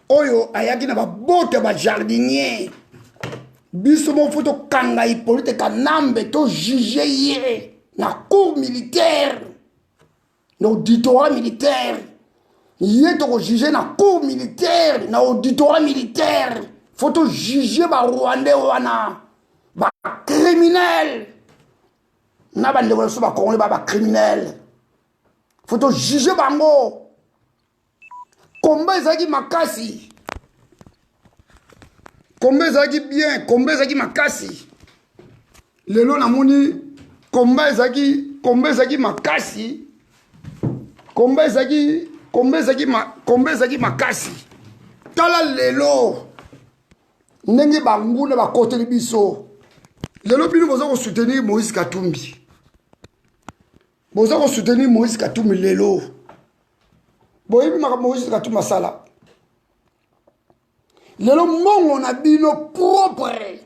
oyo ayaki na baboto ya bajardinier. Biso moko faut tokanga Hippolyte Kanambe, tojuge ye na cour militaire, na auditorat militaire. Ye tokojuge na cour militaire, na auditorat militaire. Faut tojuge barwandais wana, bacriminels, na bandeko na biso bacongolais ba bacriminels, faut tojuge bango. Komba ezalaki makasi, komba ezalaki bien, komba ezalaki makasi. Lelo namoni komba ezalaki makasi, komba ezalaki makasi. Tala lelo ndenge banguna bakoteli biso. Lelo bino boza kosoutenir Moïse Katumbi, boza kosoutenir Moïse Katumbi. Lelo boyebi makambo Moïse Katumbi asala. Lelo mbongo na bino propre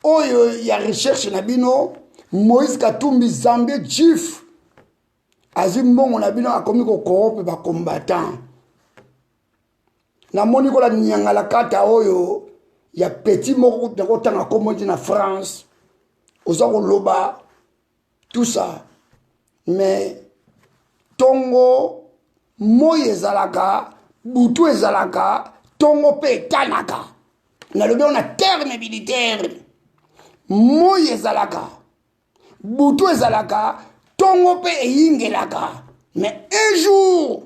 oyo ya recherche na bino, Moïse Katumbi Zambie juif azwi mbongo na bino, akomi kocorrompre bacombattants. Namoni kola nyangala kata oyo ya petit moko nakotanga kombo ti na France, oza koloba tout ça. Mais ntongo moi ezalaka, butu ezalaka, ntongo mpe etanaka. Nalobi yango na terme militaire. Moi ezalaka, Butu ezalaka, tongo mpe eyingelaka. Mais un jour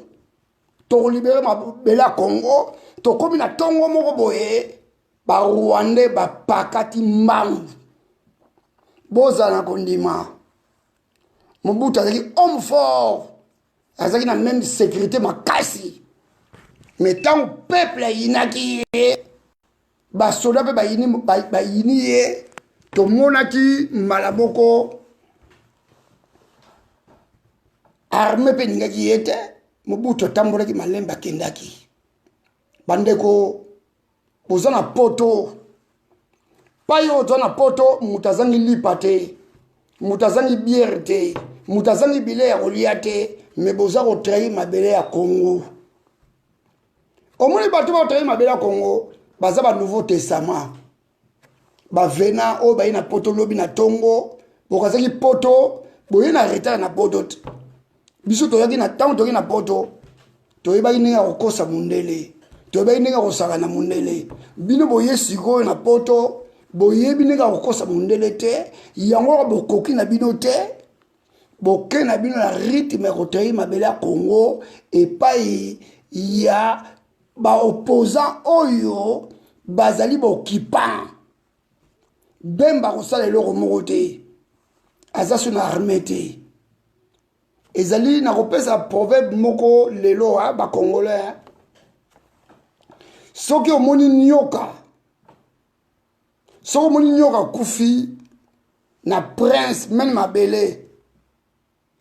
tokolibere mabele ya Congo, tokomi na tongo moko boye, ba Rwandais bapakati mbangu. Bozala na kondima. Mobutu azalaki homme fort, azalaki na même sécurité makasi. Mais ntango peuple ayinaki ye, basoda mpe bayini ye, tomonaki mbala moko armée mpe elingaki ye te. Mobutu atambolaki malembe, akendaki. Bandeko, boza na poto, pai oyo toza na poto, moto azangi lipa te, moto azangi biere te, moto azangi bilei ya kolia te, me boza kotrahir mabele ya Congo. Omoni bato bakotrahir mabele ya Congo baza ba Nouveau Testament, bavena oyo baye na poto lobi na tongo. Bokazaki poto, boye na retard na poto te. Biso toyaki na ntango, toyaki na poto, toyebaki ndenge ya kokosa mondele, toyebaki ndenge ya kosaka na mondele. Bino boye sikoyo na poto, boyebi ndenge ya kokosa mondele te, yango kaka bokoki na bino te. Boke na bino na rythme ya kotrahir mabele ya Congo epai ya baopposant oyo bazali baoccupant. Bemba kosala eloko moko te, aza so na armée te. Ezali na kopesa proverbe moko lelo, bacongolais, soki omoni nyoka, soki omoni nyoka akufi na prince mene mabele,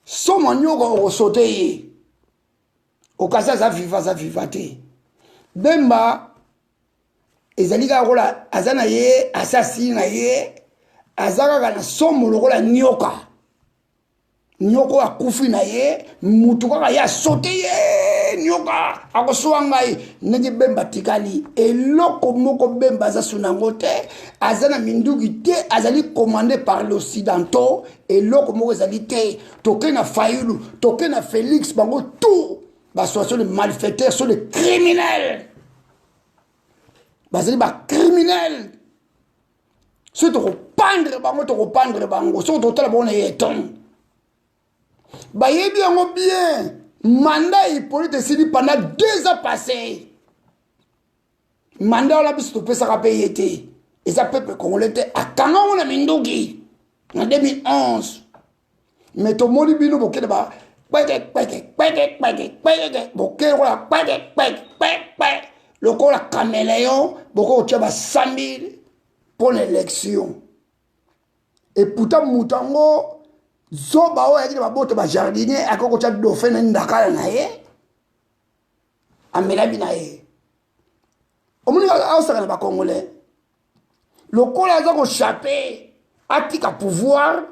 somo nyoka okosote ye, okasi aza viva, aza viva te. Bemba ezali kaka lokola aza na ye, asasi na ye, aza kaka na somo lokola nyoka. Nyoka oyo akufi na ye, mutu kaka ye asote ye, nyoka akosowa ngai. Ndenge Bemba atikali eloko moko, Bemba aza su nango te, aza na minduki te, azali commandé par l'occidentaux, eloko moko ezali te. Toke na Fayulu, toke na Félix, bango tout bassociation de malfaiteurs, sont des criminels, bazali bacriminels. Soki tokopandre bango, tokopandre bango. Soki tokotala bango na eton, bayebi yango bien. Mandat Hippolyte esili pendant 2 ans passé. Mandat wana biso topesaka mpe ye te, eza peuple congolais te akanga ngo na minduki na 2011. Mais tomoni bino bokende ba kpeke kpeke kpeke kpeke kpeke, boke lokola kpeke kpeke kpeke, lokola caméléon, bokoki kotia ba 100 000 mpo na élection. Et pourtant moto yango zoba oyo ayaki na baboto bajardinier, akoki kotia dauphin na ndakala na ye, amelami na ye. Omoni aosaka na bacongolais lokola aza kochape, atika pouvoir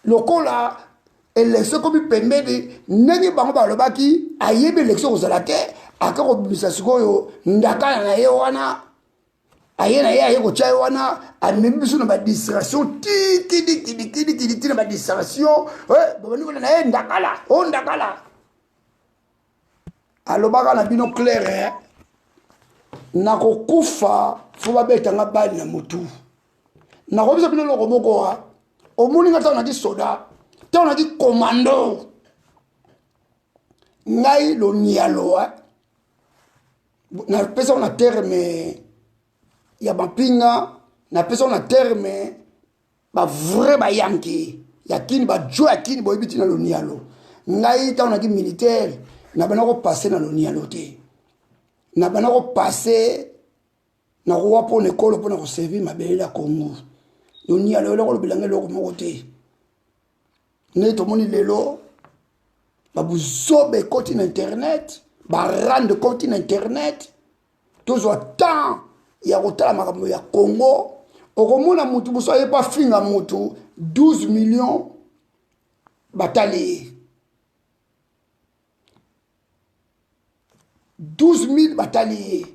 lokola élection ekomi pembeni. Ndenge bango balobaki, ayebi élection kozala te, aka kobimisa sikoyo ndakala na ye wana, aye na ye, aye kotya ye wana, amemi biso na badistraction tikidikidikidikidi ti na badistraction. Babandi kona na ye ndakala o ndakala. Alobaka na bino claire, nakokufa fo babetanga bali na motu. Nakobisa bino eloko moko wa omoni nga ntango naki soda, ntango naki commando, ngai lonialo napesako na terme ya bampinga, napesako na terme bavrai bayanke ya kini, bajo ya kini, boyebi ntina lonialo. Ngai ntango naki militaire, nabanda kopase na lonialo te, nabanda kopase nakowa mpona ekolo, mpona koservir mabele ya Congo. Lonialo eloko olobelanga eloko moko te. Ndenge tomoni lelo babuzoba ekoti na internet, barande ekoti na internet, tozwa temps ya kotala makambo ya Congo. Okomona mutu mosusu aye po afinga mutu, 12 millions batali ye, 12 000 batali ye.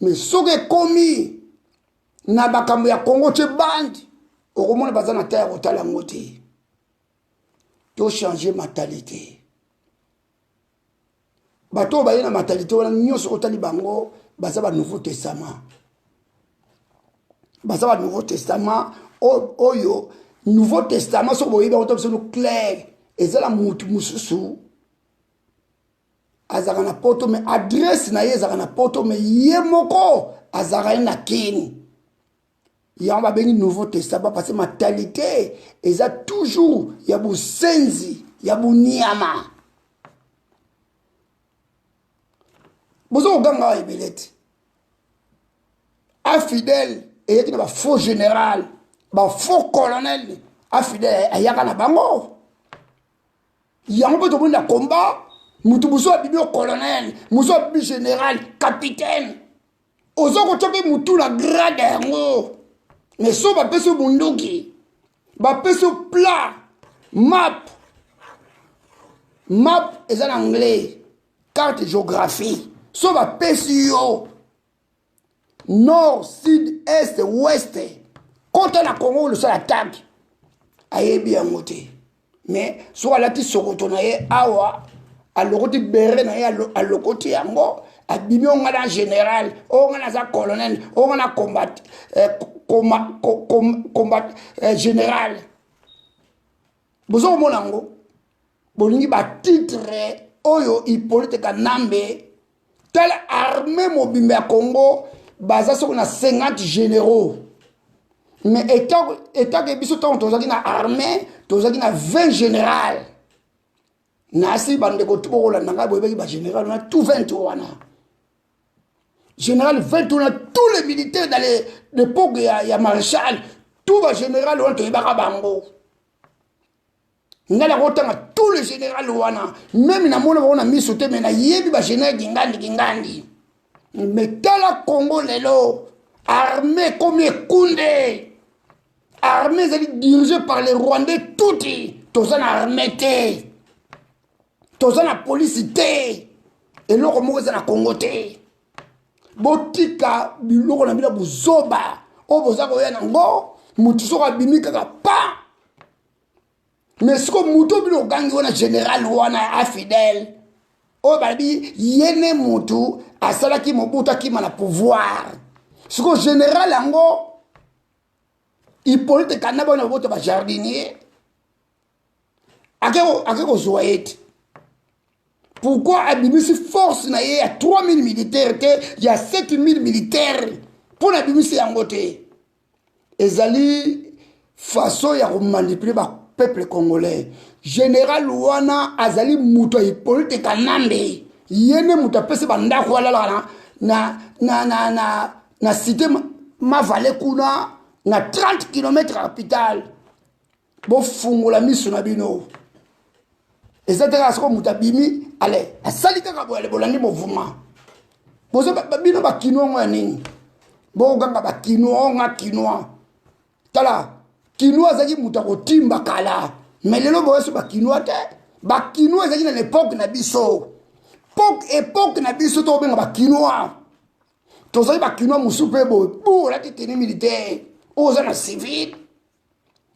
Mais soki ekomi na makambo ya Congo, tie bande, okomona baza na ta ya kotala yango te. Tochange mentalité. Bato oyo baye na mentalité wana nyonso, otali bango, baza ba Nouveau Testament, baza ba Nouveau Testament oyo. Nouveau Testament, soki boyebi yango to biso no clair, eza na mutu mosusu azalaka na poto, mais adresse na ye ezalaka na poto, mais ye moko azalaka ye na Kini. Yango babengi Nouveau Testament parce que mentalité eza toujours ya bosenzi, ya boniama. Boza koganga awa ebele te. Afidèle eyaki na bafaux général, bafaux colonel. Afidèle ayaka na bango. Yango mpe tomoni na combat, motu mosusu abimi o colonel, mosusu abimi général, capitaine. Oza kotya mpe motu na grade yango, mais so bapesi yo bunduki, bapesi yo plat, map. Map eza na anglais, carte géographie. So bapesi yo nord, sud, est, ouest, kota na Congo, losala attaque, ayebi yango te. Mais soki alati sokoto na ye awa, alokoti bere na ye, alokoti yango, abimi, o nga na général, o nga naza colonel, o nga na combat, eh, combat, combat eh, général. Bozo komona yango, bolingi batitre oyo. Hippolyte Kanambe, tala armée mobimba ya Congo, baza soki na 50 généraux, mais etake biso ntango tozalaki na armée, tozalaki na 20 général. Nasi bandeko tu bokolanda ngai, boyebaki bagénéral wana tout 20 wana, général 20 wana, tous les militaires dans l'époque ya maréchal, tout bagénéral wana toyebaka bango. Ngai nakotanga tous les général wana, même namona bango na miso te, mais nayebi bagénéral kingandi kingandi. Mais tala Congo lelo, armée ekomi ekunde. Armée ezali dirigé par les Rwandais tuti. Toza na armée te, toza na polisi te, eloko moko eza na Congo te. Botika biloko na bino buzoba oyo boza koya nango. Motu soko abimi kaka pa, mais siko motu oyo bino ogangi wana, général wana afidèle oyo balobi ye nde motu asalaki Mobutu akima na pouvoir, siko général yango Hippolyte Kanambe wana babota bajardinier, ake kozwa ye te. Pourquoi abimisi force na ye ya 3000 militaire te, ya 7000 militaire? Mpo na abimisi yango te, ezali façon ya komanipuler bapeuple congolais. Général wana azali moto ya Hippolyte Kanambe. Ye nde moto apesi bandako alalaka na cité Mavale kuna na 30 km capitale. Bofungola miso na bino. Eza te kaka soko moto abimi, ale asali kaka boye, ale bolandi mouvement. Bozo bino bakinois yango ya nini? Bokoganga bakinois, onga kinois. Tala, kinois azalaki moto akotimba kala, mais lelo boyeso bakinois te. Bakinois ezalaki na l'époque na biso, époque na biso tokobenga bakinois. Tozali bakinois mosusu mpe boye bu olati tenue militaire, oyo oza na civil,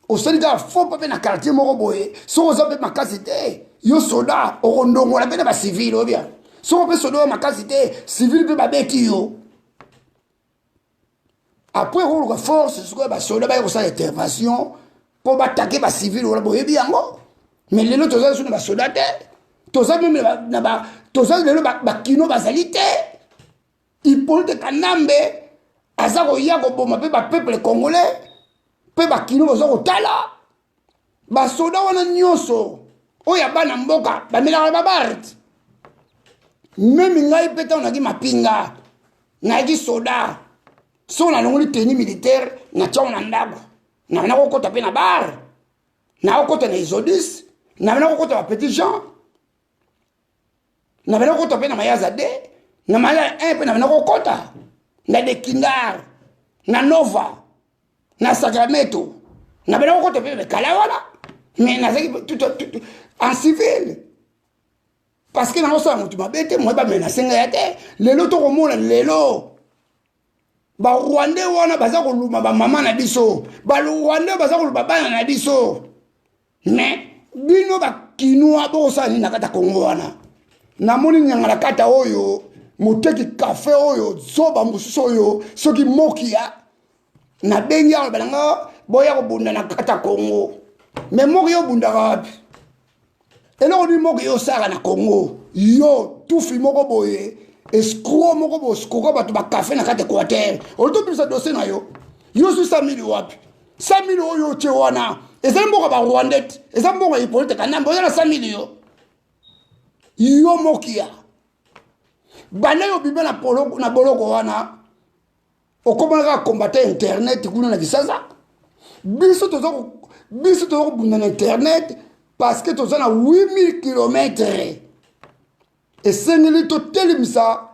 osali kaka faux mpe na quartier moko boye. Soki oza mpe makasi te, yo soda okondongola mpe na bacivile obia. Soki mpe soda oyo makasi te, civile mpe babeti yo. Après okoluka force sikoyo, basoda baye kosala intervention mpo batake bacivile wana. Boyebi yango. Mais lelo toza lisusu na basoda te, toza même toza lelo bakino bazali te. Hippolyte Kanambe aza koya koboma mpe bapeuple congolais mpe bakino baza kotala. Basoda wana nyonso oyo ya bana mboka bamelaka babart. Même ngai mpe ntango naki mapinga, nayaki soda, so nalongoli tenue militaire, natiango na ndako, na kokota mpe na bar, nakokota na Exodus, na kokota ba petit Jean, na bena kokota mpe na Mayaza de na Mayaza 1 mpe na bena kokota na Dekindar, na Nova, na Sacramento, na bena kokota mpe bekala wana. Mais nazalaki tout en civil parce que nakosala motu mabe te, moye bamenase ngai ya te. Lelo tokomona lelo barwandais wana baza koluma bamama na biso, barwandais baza koluma bana na biso. Mais bino bakinois bokosala nini na kati ya Kongo wana? Namoni nyangala kata oyo moteki kafe oyo zoba mosusu oyo soki mokia nabengi awa balanga. Boya kobunda na kati ya Congo. Mais moko yo obundaka wapi? Eloko nini moko yo osala na Congo? Yo tufi moko boye, escroc moko boye, escroc bato ba café na kati Équateur. Olotobimisa dossier na yo. Yo ozwi 100 000 wapi? 100 000 oyo otie wana ezali mboka ba Rwandais te, eza mbongo ya Hippolyte Kanambe. Oza na 100 000 yo. Yo mokia. Banda yo bima na poloko, na boloko wana okomona kaka combattant internet kuna na Kisasa. Biso toza biso toza kobunda na internet parce que toza na 8000 km. Esengeli totelemisa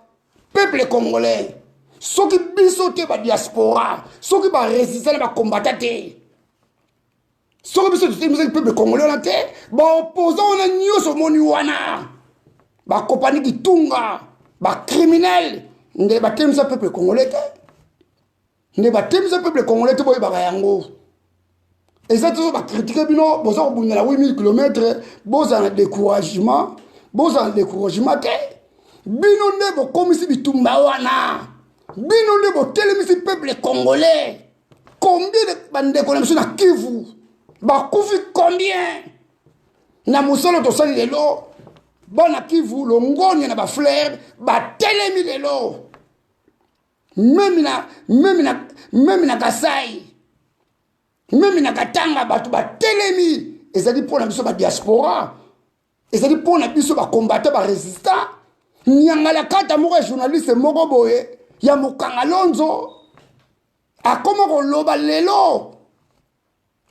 peuple congolais. Soki biso te ba diaspora, soki ba résistant na ba combattant te, soki biso totelemisaki peuple congolais wana te, ba opposant wana nyonso omoni wana bakopani kitunga, ba criminel nde batelemisa peuple congolais te, nde batelemisa peuple congolais te. Boyebaka yango, eza te bakritike bino boza kobundela 8000 km, bozala na découragement, bozala na découragement te. Bino nde bokomisi bitumba wana, bino nde botelemisi peuple congolais. Combien de bandeko na biso na Kivu bakufi? Combien na mosolo tosali lelo? Bana Kivu longonia na bafleur batelemi lelo, meme na Kasai, meme na Katanga, bato batelemi. Ezali mpo na biso badiaspora, ezali mpo na biso bacombattant, barésistant. Nyangala kata moko ya journaliste moko boye ya Mokanga Lonzo akoma koloba lelo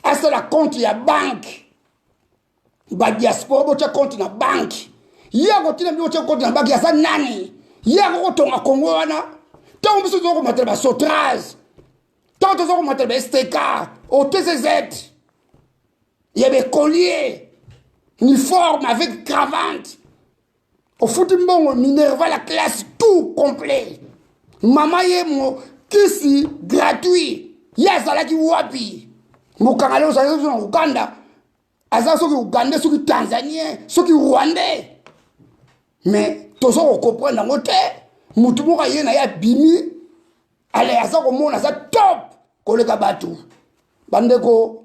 asala compte ya banque. Badiaspora botya compte na banque, ye akotina bino botya compte na banque. Aza nani? Ye akokotonga Kongo wana? Ntango biso toza komatela basotrage, ntango toza komatela ba STK, OTZZ ya baécolier, uniforme avec cravate, ofuti mbongo minerval ya classe tout complet, mama ye mo kisi gratuit, ye azalaki wapi? Mokanga lelo ozalaki na Uganda, aza soki Ugandais, soki Tanzanien, soki Rwandais, mais toza kocomprendre yango te. Motu moko aye na ye, abimi ale, aza komona aza top koleka bato. Bandeko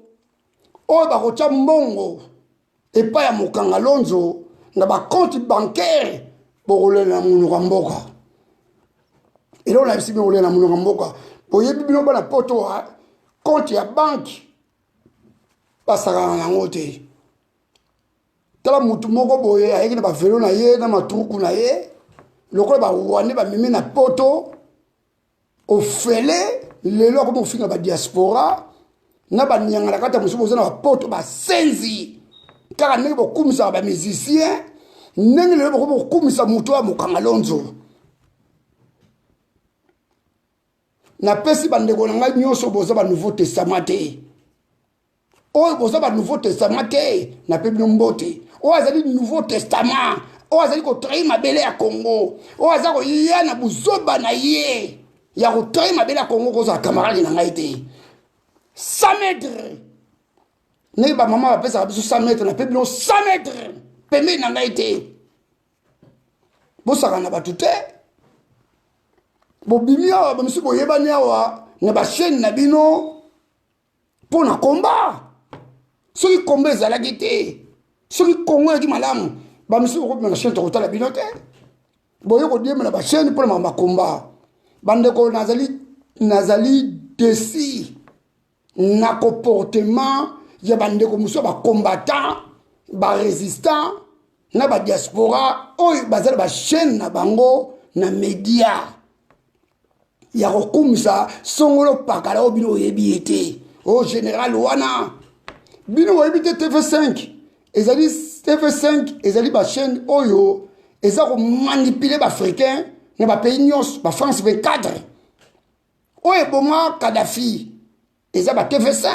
oyo bakotya mbongo epai ya Mokanga Lonzo na bacompte bancaire, bokolela na monoko ya mboka. Eloko na bisi bino, kolela na monoko ya mboka. Boyebi bino bana Poto, compte ya banque basakana yango te. Tala mutu moko boye ayeki na bavelo na ye na matruku na ye lokola barwandais bamemi na Poto ofele. Lelo akomi kofinga badiaspora na banianga na kati ya mosusu. Boza na bapoto basenzi, kaka ndenge bokumisaka bamusicien, ndenge lelo bokomi kokumisa moto ya Mokanga Lonzo. Napesi bandeko na ngai nyonso boza banouveau testament te, oyo boza banouveau testament te, nape bino mbote. Oyo azali nouveau testament, oyo azali kotrahir mabele ya Congo, oyo aza koya na buzoba na ye ya kotrahir mabele ya Congo, kozala camarade na ngai te. 100 mètre, ndenge bamama bapesaka biso 100 mètre, nape bino 100 mètre pembeni na ngai te. Bosaka na bato te. Bobimi awa, bamisusu boyebani awa na bachaîne na bino mpo na komba. Soki komba ezalaki te, soki Kongo eyaki malamu, bamisusu bokobima na chaîne, tokotala bino te. Boye kodiemela bachaîne mpo na makambo komba. Bandeko, nazali déçu na comportement ya bandeko mosusu ya bacombattant, barésistant na badiaspora oyo baza na bachaîne na bango na média ya kokumisa songolo pakala oyo bino oyebi ye te. O général wana bino oyebi te. TV5 ezali, TV5 ezali bachaîne oyo eza komanipuler baafricain na bapays nyonso. Bafrance 24 oyo eboma Kadafi eza ba TV5,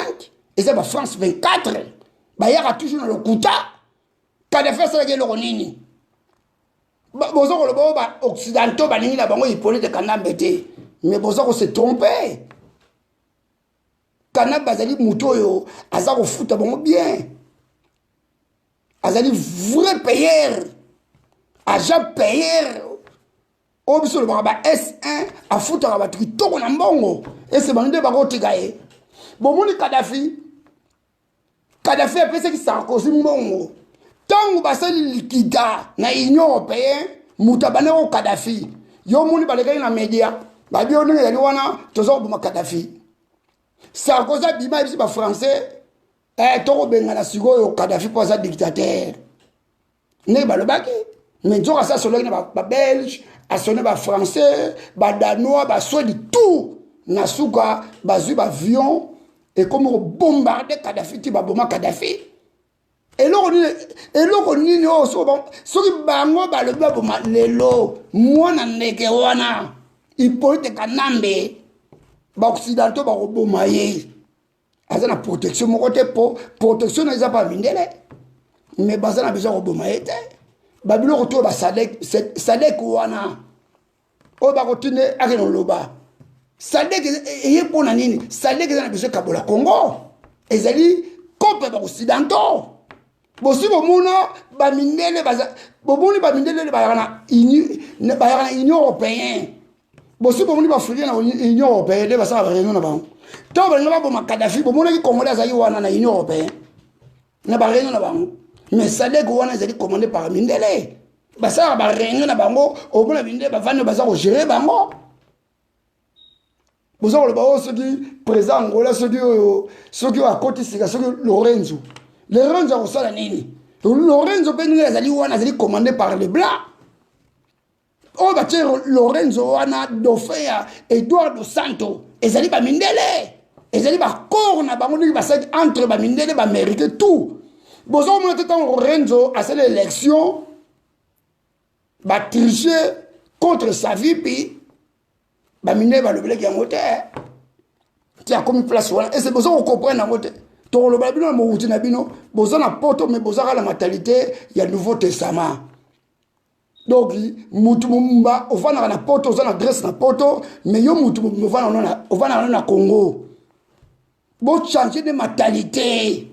eza bafrance 24. Bayaka toujours na lokuta. Kadafi asalaki eloko nini? Boza koloba oyo baoccidentaux balingi na bango Hippolyte Kanambe te, mais boza kose tromper. Kanambe azali motu oyo aza kofuta bango bien, azali vrai payeur, agent payeur oyo biso olobaka ba S1, afutaka bato kitoko na mbongo. Ese bango nde bakotika ye. Bomoni Kadafi, Kadafi apesaki Sarkozy mbongo. Ntango basali likita na Union européenne, moto abandaki ko Kadafi. Yo omoni balekaki na media, babi yo ndenge ezali wana, toza koboma Kadafi. Sarkozy abima ayebisi ba Français, eh, tokobengana sikoyo Kadafi mpo aza dictateur. Ndenge balobaki, mais nzoka asi asololaki na babelge, asone bafrançais, badanois, baswedi, tout. Na suka bazwi baavion, ekomi kobombarde Kadafi ti baboma Kadafi. Eloko nini, eloko nini oyo soki bango balobi baboma lelo mwana ndeke wana Hippolyte Kanambe, baoccidentaux bakoboma ye. Aza na protection moko te, po protection na eza pa mindele, mais baza na besoin koboma ye te. Babiloko to ba Sadek wana oyo bakotinda akende koloba Sadek eye mpona nini? Sadek eza na besoin kabola Congo, ezali kope baoccidentaux. Bosi bomona bamindele, bomoni bamindele bayaka na Union européenne. Bosi bomoni baafricain na Union européenne nde basala baréunion na bango. Ntango balinga baboma Kadafi, bomonaki Congolais azalaki wana na Union européenne na baréunion na bango? Mais Sadek wana ezali commandé par mindele, basalaka baréunion na bango, omona mindele bavandi, baza kogérer bango. Boza koloba oyo soki président Angola, soki oyo, soki oyo akoti sika, soki Lorenzo. Lorenzo akosala nini? Lorenzo mpe ndenge azali wana, azali commandé par le blanc. Oyo batie Lorenzo wana, dauphin ya Eduardo Santo, ezali bamindele, ezali bacor na bango ndenge basalaki entre bamindele, baaméricain, tout. Boza komona te, ntango Lorenzo asali élection, batriche contre sa vie, mpi bamindele balobelaki yango te ti akomi place wana. Ese boza kocomprendre yango te. Tokolobela bino na mowuti na bino. Boza na Poto, mais boza kaka na mentalité ya Nouveau Testament. Donc mutu mobimba ovandaka na Poto, oza na adresse na Poto, mais yo mutu mobimba ovandaka na Congo. Bochange de mentalité.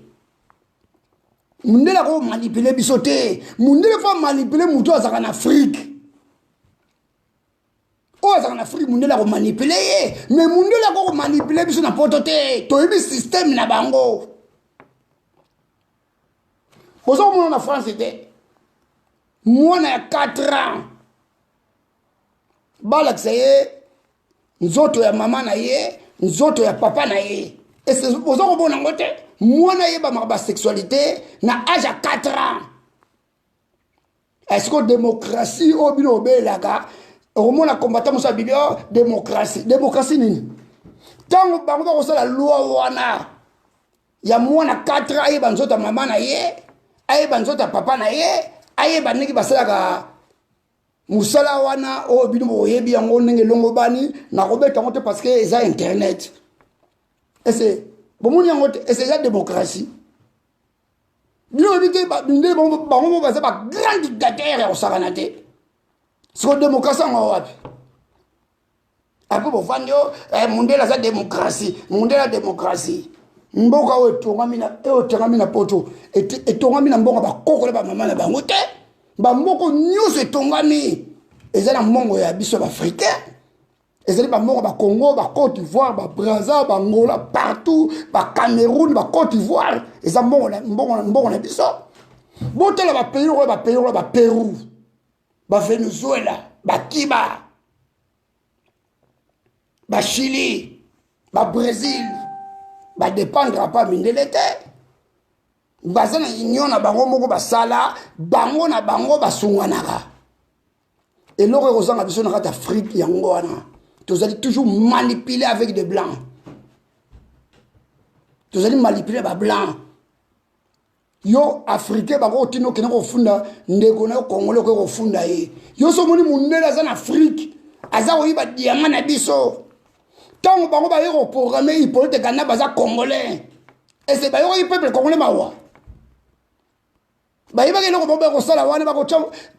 Mundele akomanipule biso te. Mundele faut manipule mutu azalaka na Afrique. Oyo azalaka na Afrique, mundele akomanipule ye, mais mundele akokomanipule biso na Poto te. Toyebi système na bango. Boza komona na France te, mwana ya 4 ans balakisa ye nzoto ya mama na ye, nzoto ya papa na ye. Ese boza komona yango te? Mwana ayebamaka basexualité na age ya 4 ans. Est-ce que démocratie oyo bino obelaka, okomona combattant mosu abibi o démocratie, démocratie nini? Ntango bango bakosala loi wana ya mwana 4 ayeba nzoto ya mama na ye, ayeba nzoto ya papa na ye, ayeba ndenge basalaka mosala wana oyo bino boyebi yango ndenge elongo bani, nakobeta yango te parce que eza internet. Ese bomoni yango te? Ese eza démocratie? Bino oyebi te, mindele bango mo baza bagrand dictateur ya kosakana te. Siko démocratie yango wapi? Apo bovandi o mundele aza démocratie, mundele ya démocratie. Mboka oyo etongami na, oyo etongami na Poto, etongami na mbongo bakoko na bamama na bango te. Bamboka nyonso etongami eza na mbongo ya biso baafricain, ezali bambongo bacongo, bacôte d'Ivoire, babraza, bangola, partout, bacameroun, bacôte d'Ivoire, eza mbongo na biso. Botala bapays oyo, bapays oyo, baPérou, baVenezuela, bakiba, bachili, babrésil, badépendre pa mindele te. Baza na union na bango moko, basala bango na bango, basunganaka. Eloko ekozanga biso na kati Afrique yango wana, tozali toujours manipulé avec des blancs, tozali manipulé bablanc. Yo africain, bakotina okende kofunda ndeko na yo congolais, okoki kofunda ye. Yo so omoni mundele aza na Afrique, aza koyiba diamant na biso. Ntango bango baye koprogramme Hippolyte Kanambe aza congolais, ese bayokaki peuple congolais mawa? Bayebaki eloko bango bakosala wana,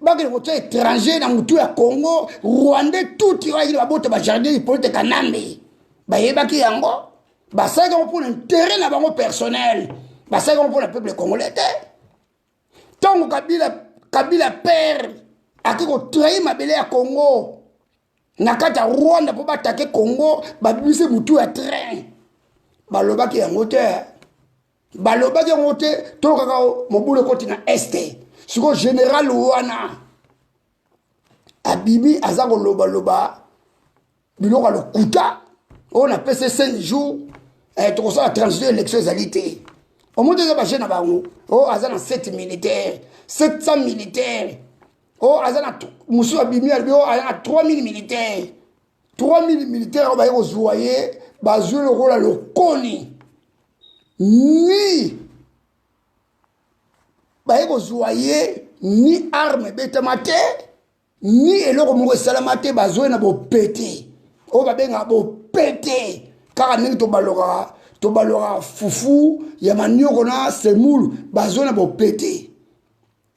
bakende kotya étranger na motu ya Congo, rwandais tuti oyo ayaki babota bajardin Hippolyte Kanambe. Bayebaki yango, basalaki yango mpona intérêt na bango personnel, basalaki yango mpona peuple congolais te. Ntango Kabila père ake kotrahir mabele ya Congo na kati ya Rwanda mpo batake Congo, babimisi motu ya train. Balobaki yango te, balobaki yango te. To kaka mobulu ekoti na este. Sikoyo général wana abimi, aza kolobaloba biloko ya lokuta oyo napesi 5 jours, tokosala transition, élection ezali te. Omoni, eza baje na bango. Oyo aza na 7 militaire, 700 militaire, oyo aza na mosusu abimi, alobi oyo aza na 3000 militaire. 3000 militaire oyo baye kozwa ye, bazwi lokola lokoni ni baye kozwa ye, ni arme ebetama te, ni eloko moko esalama te. Bazwi na bopete oyo babengaka bopete, kaka ndenge tobalokaka fufu ya manioko na semulu. Bazwi na bopete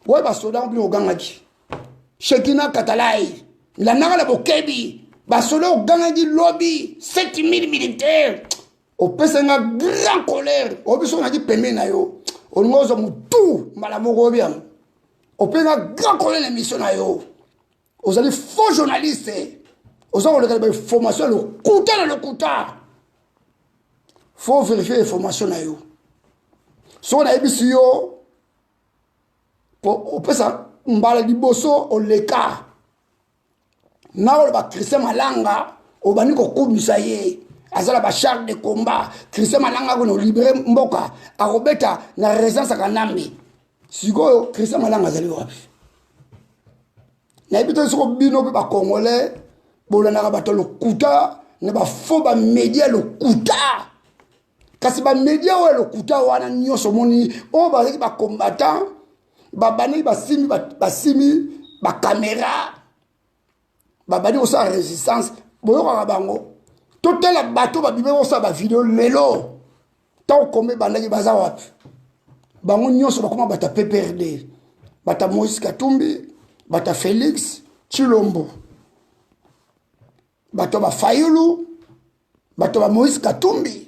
oyo basoda bino ogangaki Shekina Katalai, landaka na bokebi. Basoda ogangaki lobi 7000 militaire, opesa nga grand colère. Oyo biso naki pembeni na yo, olingi ozwa motu mbala moko. Oyebi yango, openga grand colère na émission na yo. Ozali faux journaliste, oza koleka bainformation ya lokuta na lokuta. Faut vérifier information na yo. Soki nayebisi yo po opesa mbala liboso oleka na oloba Christian Malanga, obandi kokumisa ye, aza na bachar de combat. Christian Malanga akona olibérer mboka, akobeta na résidence ya Kanambe. Sikoyo Christian Malanga azali wapi? Nayebi te soko bino mpe bacongolais bolandaka bato lokuta na bafaux bamédia lokuta. Kasi bamédia oyo lokuta wana nyonso, omoni oyo bazalaki bacombattant, babandaki basimi basimi bacaméra, babandi kosala résistance, boyokaka bango. Totala bato babimi kosala bavideo lelo. Ntango kombe ebandaki, baza wapi? Bango nyonso bakoma bato ya PPRD, bato ya Moïse Katumbi, bato ya Félix Tshilombo, bato ya bafayulu, bato ya Moïse Katumbi.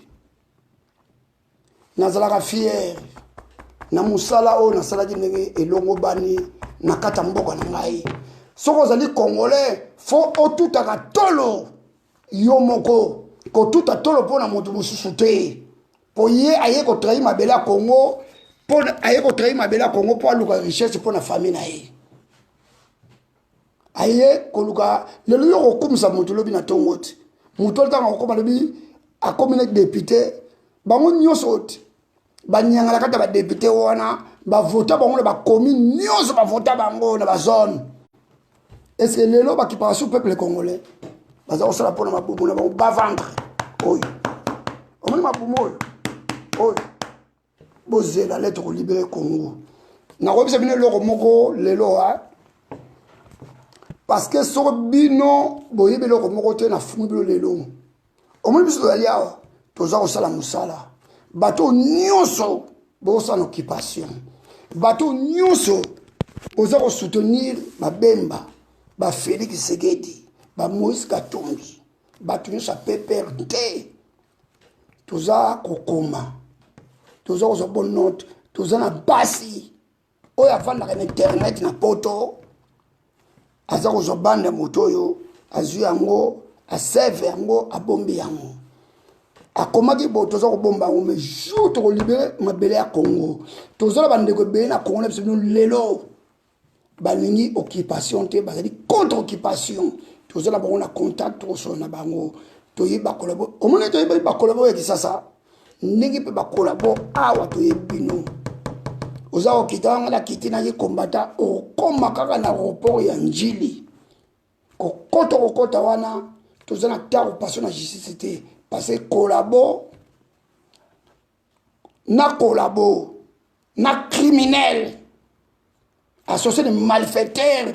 Nazalaka fier na mosala oyo nasalaki ndenge elongo bani na kati ya mboka na ngai. Soki ozali congolais, faut otutaka tolo yo moko, kotuta tolo mpo na moto mosusu te, mpo ye aye kotrahir mabele ya Congo, mpo aye kotrahir mabele ya Congo mpo aluka richesse mpo na famille na ye. Aye koluka lelo, yo kokumisa moto lobi na ntongo te. Moto ntango akokoma lobi, akomi na député, bango nyonso te banyangala kati ya badéputé wana, bavota bango na bacommune nyonso, bavota bango na bazone. Est-ce lelo bakipaka su peuple congolais? Baza kosala mpona mabumu na bango, baventre oyo omoni, mabumu oyo oyo. Bozela le tokolibérer Congo. Nakoyebisa bino eloko moko lelo, a parce que soko bino boyebi eloko moko te, nafungi bino lelo. Omoni, biso tozali awa, toza kosala mosala. Bato nyonso bozosala na occupation, bato nyonso boza kosoutenir babemba, bafélix Tshisekedi, bamoïse Katumbi, bato nyonso ya PPRD, toza kokoma, toza kozwa bonne note. Toza na basi oyo avandaka na internet na Poto, aza kozwa bande ya moto oyo azwi yango, aseve yango, abombi yango, akomaki bo. Toza kobomba yango, mais jour tokolibérer mabele ya Congo, toza na bandeko ebele na Congo na biso bino lelo balingi occupation te, bazali contre occupation. Toza na bango na contact, tokosolola na bango, toyebi bacollabo. Omoni, toyebi bacollabo ya Kisasa ndenge mpe bacollabo awa, toyebi bino. Oza kokita wanga, nakiti, naki kombata, okóma kaka na aéroport ya Njili, kokota kokota wana, toza na ntango paso na justice te, parce que collabo na collabo na criminel, associé de malfaiteur,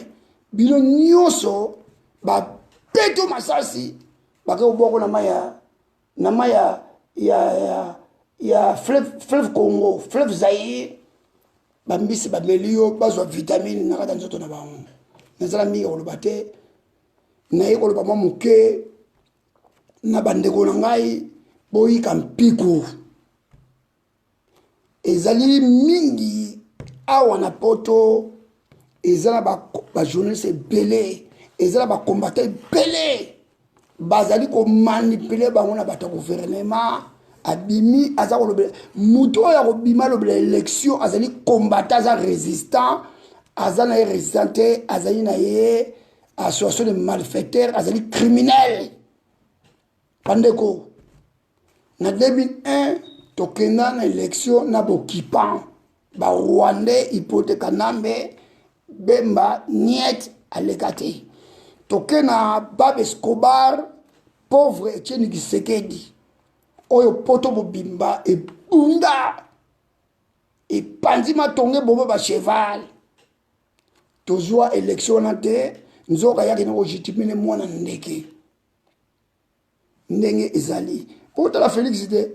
bino nyonso bapeto masasi, bake kobwako na mai ya na mai ya fleuve Congo, fleuve Zaire. Bambisi bameli yo, bazwa vitamine na kati ya nzoto na bango. Nazala mingi ya koloba te, naye koloba mwa moke na bandeko na ngai. Boyika mpiku, ezali mingi awa na Poto, eza na bajournaliste ebele, eza na bacombattant ebele, bazali komanipuler bango na bato ya gouvernement. Abimi aza kolobela moto oyo akobima alobela élection, azali combattant, aza résistant, aza na ye résistant te, azali na ye association de malfaiteurs, azali criminel. Bandeko, na 2001 tokenda na élection na bokipan barwandais Hippolyte Kanambe, Bemba niet aleka te. Toke na Bab Escobar, pauvre Etienne Tshisekedi, oyo poto mobimba ebunda, epanzi matonge, eboma bacheval. Tozwa élection wana te, nzoka yaki na kojitimine mwana ndeke ndenge ezali. Otala Félix te,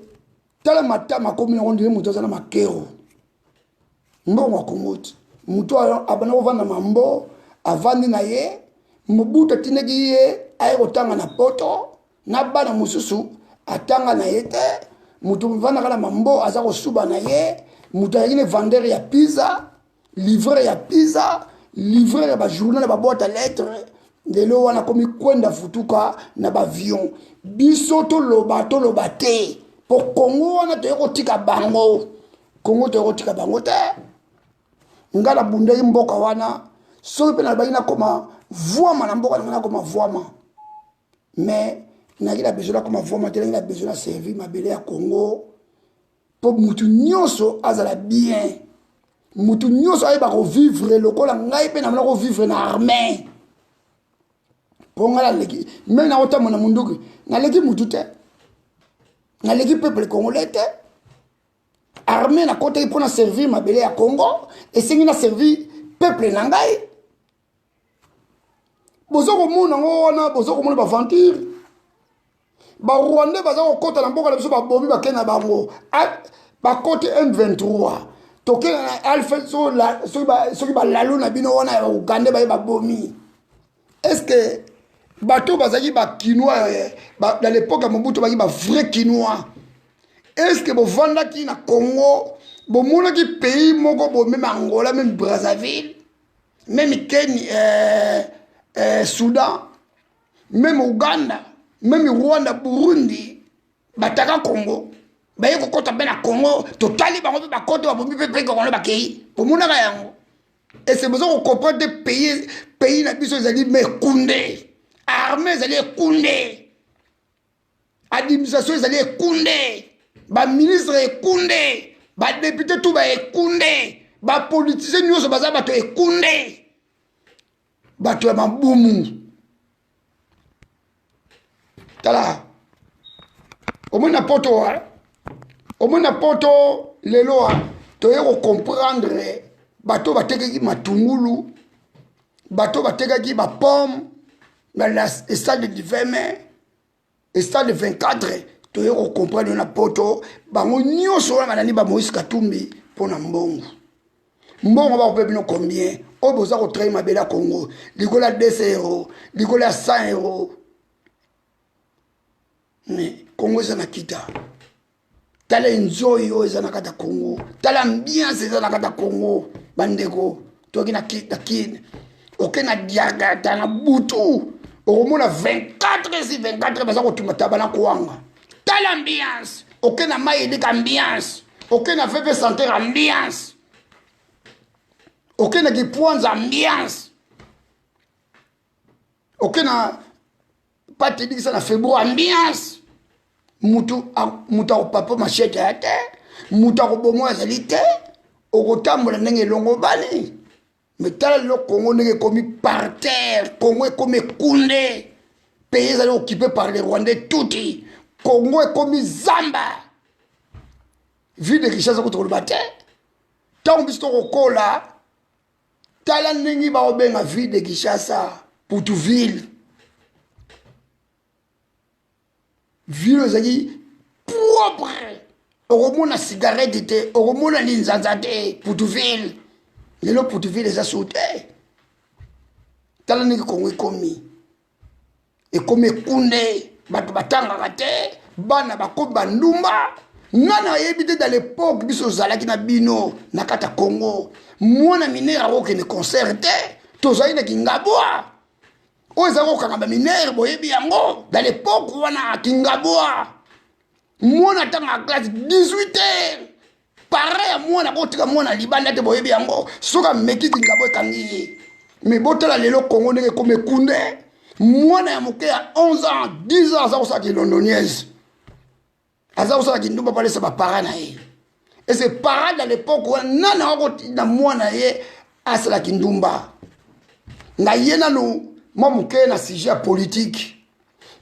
tala matama akomi nango ndenge moto aza na makero, mbongo ya Kongo te. Moto abanda kovanda mambo, avandi na ye. Mobutu atindaki ye aye kotanga na poto na bana mosusu, atanga na ye te. Moto ovandaka na mambo, aza kosuba na ye. Moto ayaki ne vendeur ya pizza, livreur ya pizza, livreur ya bajournal ya baboîte à lettre. Lelo wana komi kwenda futuka na baavion. Biso toloba, toloba te, mpo Kongo wana toye kotika bango. Kongo toye kotika bango te. Ngai nabundaki mboka wana. Soki mpe nalobaki nakoma vwama na mboka na ngai, nakoma vwama, mais nayaki na besoin nakoma vwama te. Nayaki na besoin na servir mabele ya Kongo, mpo mutu nyonso azala bien, mutu nyonso ayeba kovivre lokola ngai mpe namona kovivre na armée. Mpo ngai naleki me nakotambola na munduki, naleki mutu te, naleki peuple congolais te. Armée nakotaki mpo na servir mabele ya Congo, esengi na servir peuple na ngai. Boza komona yango wana, boza komona baventure. Barwandais baza kokɔta na mboka na biso, babomi, bakei na bango, bakoti M23. Tokei na alpha, soki balalu na bino wana ya Uganda baye, babomi. Est ce que bato bazalaki bakinois na l'époque ya Mobutu, bazalaki bavrai Kinois? Est ce que bovandaki na Congo, bomonaki pays moko bo, même Angola, même Brazzaville, même Kenya, Soudan, même Uganda, même Rwanda, Burundi, bataka Congo, baye kokɔta mpe na Congo, totali bango mpe bakɔta, babomi mpe mpe Congo, bakei, bomonaka yango? Ese boza kocomprendre te? Pays na biso ezali mekunde, armée ezali ekunde, administration ezali ekunde, baministre ekunde, badéputé tu baekunde, bapoliticien nyonso baza bato ekunde, bato ya mabumu. Tala, omoni na poto, omoni na poto lelo toye kocomprendre bato batekaki matungulu, bato batekaki bapomme na stade du 20 mai, stade 24. Toye kocomprendre na poto, bango nyonso wana balandi bamoïse Katumbi mpo na mbongo. Mbongo bakope bino combien? Oyo boza kotrahir mabele ya Congo likolo ya 200 euro, likolo ya 100 euro. Mais Congo eza na kita. Tala enjoi oyo eza na kati ya Congo, tala ambiance eza na kati ya Congo. Bandeko, toki na Kine, oke na Diagata na butu, okomona 24 si 24 baza kotumba taba na kwanga. Tala ambiance. Oke na mai elika, ambiance. Oke na VV Center, ambiance. Oke na Kipwanza, ambiance. Oke na patedikisa na februar, ambiance. Mutu mutu akopapa machete aya te, mutu akoboma azali te, okotambola ndenge elongo bani. Mais tala lelo Congo ndenge ekomi par terre. Congo ekomi ekunde, pays ezali occupé par les Rwandais tuti. Congo ekomi zamba. Ville de Kinshasa kuta koloba te. Ntango biso tokokola, tala ndenge bakobenga ville de Kinshasa Putuville. Ville ezalaki propre, okomona cigarette te, okomona linzanza te. Putuville, lelo Putuville eza su te. Tala ndenge Kongo ekomi, ekomi ekunde. Bato batangaka te, bana bakomi bandumba. Nga nayebi te, dans l'époque biso ozalaki na bino na kati ya Congo, mwana mineur akokende concert te. Tozali na Kingabwa oyo ezali kokanga bamineur, boyebi yango. Dans l'époque wana, Kingabwa. Mwana atangaka classe 18 heures. Parent ya mwana akotika mwana libanda te, boyebi yango. Soki ameki kingabo ekangi ye. Me botala lelo Kongo ndenge ekomi ekunde. Mwana ya moke ya 11 ans, 10 ans aza kosala kilondoniaise, aza kosala kindumba mpo alesa baparent na ye. Ese parent à l'époque wana nani akotinda mwana ye asala kindumba? Na ye nanu mwa moke na sujet ya politique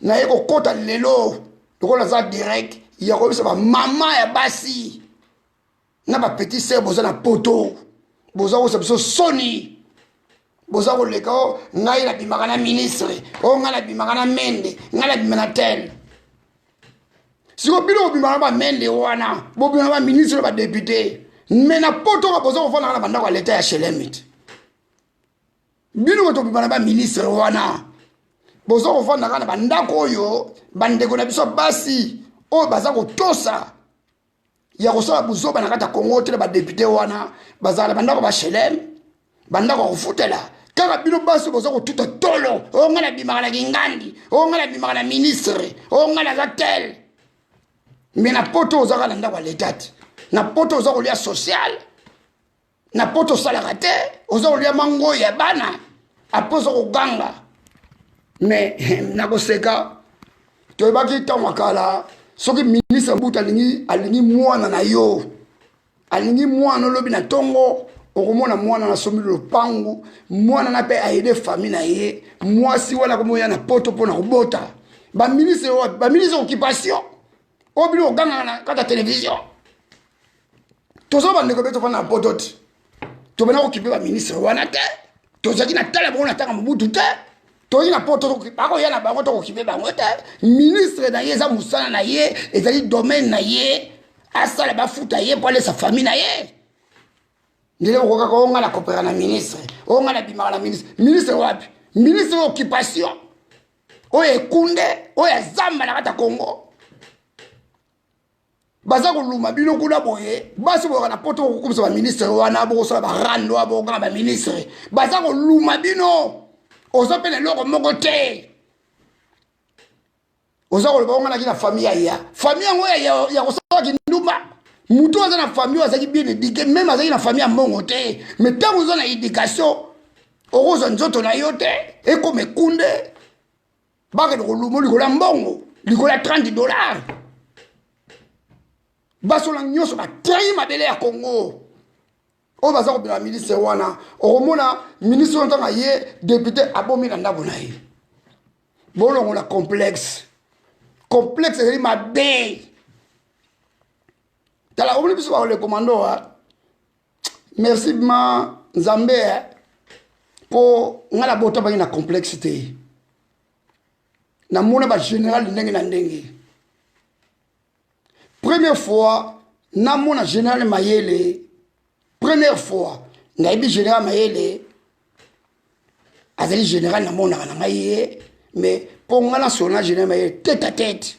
naye kokɔta lelo lokola aza direct ya koyebisa bamama ya basi na bapetit sœur, boza na poto, boza kosa biso soni, boza koleka o ngai nabimaka na ministre, o ngai nabimaka na Mende, ngai nabima na tel. Siko bino bobimaka na bamende wana, bobima na baministre na badéputé, me na poto ka boza kofandaka na bandako ya leta ya HLM te. Bino bato bobima na baministre wana, boza kofandaka na bandako oyo bandeko na biso basi oyo baza kotosa ya kosala buzoba na kati ya Kongo te. Na badéputé wana bazala na bandako ba HLM, bandako ya kofutela. Kaka bino basi boza kotuta tolo: oyo ngai nabimaka na kingandi, oyo ngai nabimaka na ministre, oyo ngai naza tel. Me na poto oza kaka na ndako ya leta te. Na poto oza kolia social, na poto osalaka te, oza kolia mangoi ya bana, apo oza koganga. Me nakoseka, toyebaki ntango ya kala, soki ministre Mbuta alingi mwana na yo, alingi mwana olobi na ntongo, okomona mwana nasombi lopangu, mwana na mpe aide famille na ye. Mwasi wana komoya na poto mpona kobota. Baministre, baministre occupation oyo bino ogangaka na kati ya télévision, toza bandeko mpe tofanda na poto te, tobanda kokipe baministre wana te. Tozalaki na tala bango na ntanga Mobutu te. Toyaki na poto, bakoya na bango, tokokipe bango te. Ministre na ye eza mosala na ye, ezali domaine na ye, asala, bafuta ye mpo alesa famille na ye. Ndele okokaka oyo ngai nakopera na ministre, oyo ngai nabimaka na ministre. Ministre wapi? Ministre oyo occupation, oyo ekunde, oyo azamba na kati ya Congo. Baza koluma bino kuna boye. Basi boyoka na poto, kokumisa baministre wana, bokosala barando, bokokanga baministre, baza koluma bino. Oza mpe na eloko moko te. Oza koloba onga naki na famille ya ya famille yango ya kosala kindumba. Motu aza na famille oyo azalaki bien éduqué, même azalaki na famille ya mbongo te, mais ntango oza na éducation, okozwa nzoto na yo te ekoma ekunde, bakende koluma likolo ya mbongo, likolo ya 30 dollars. Basola nyonso batrei mabele ya Congo oyo baza kobima. Ministre wana, okomona ministre oyo ntango aye député, abomi na ndako na ye. Bolongola complexe. Complexe ezali mabe. Tala, omoni biso bakole commando. Merci ma Nzambe mpo ngai nabota bangi na complexe te. Namona bagénéral ndenge na ndenge. Première fois namona général Mayele, première fois nayebi général Mayele azali général, namonaka na ngai ye. Mais mpo ngai nasolola na général Mayele tête à tête,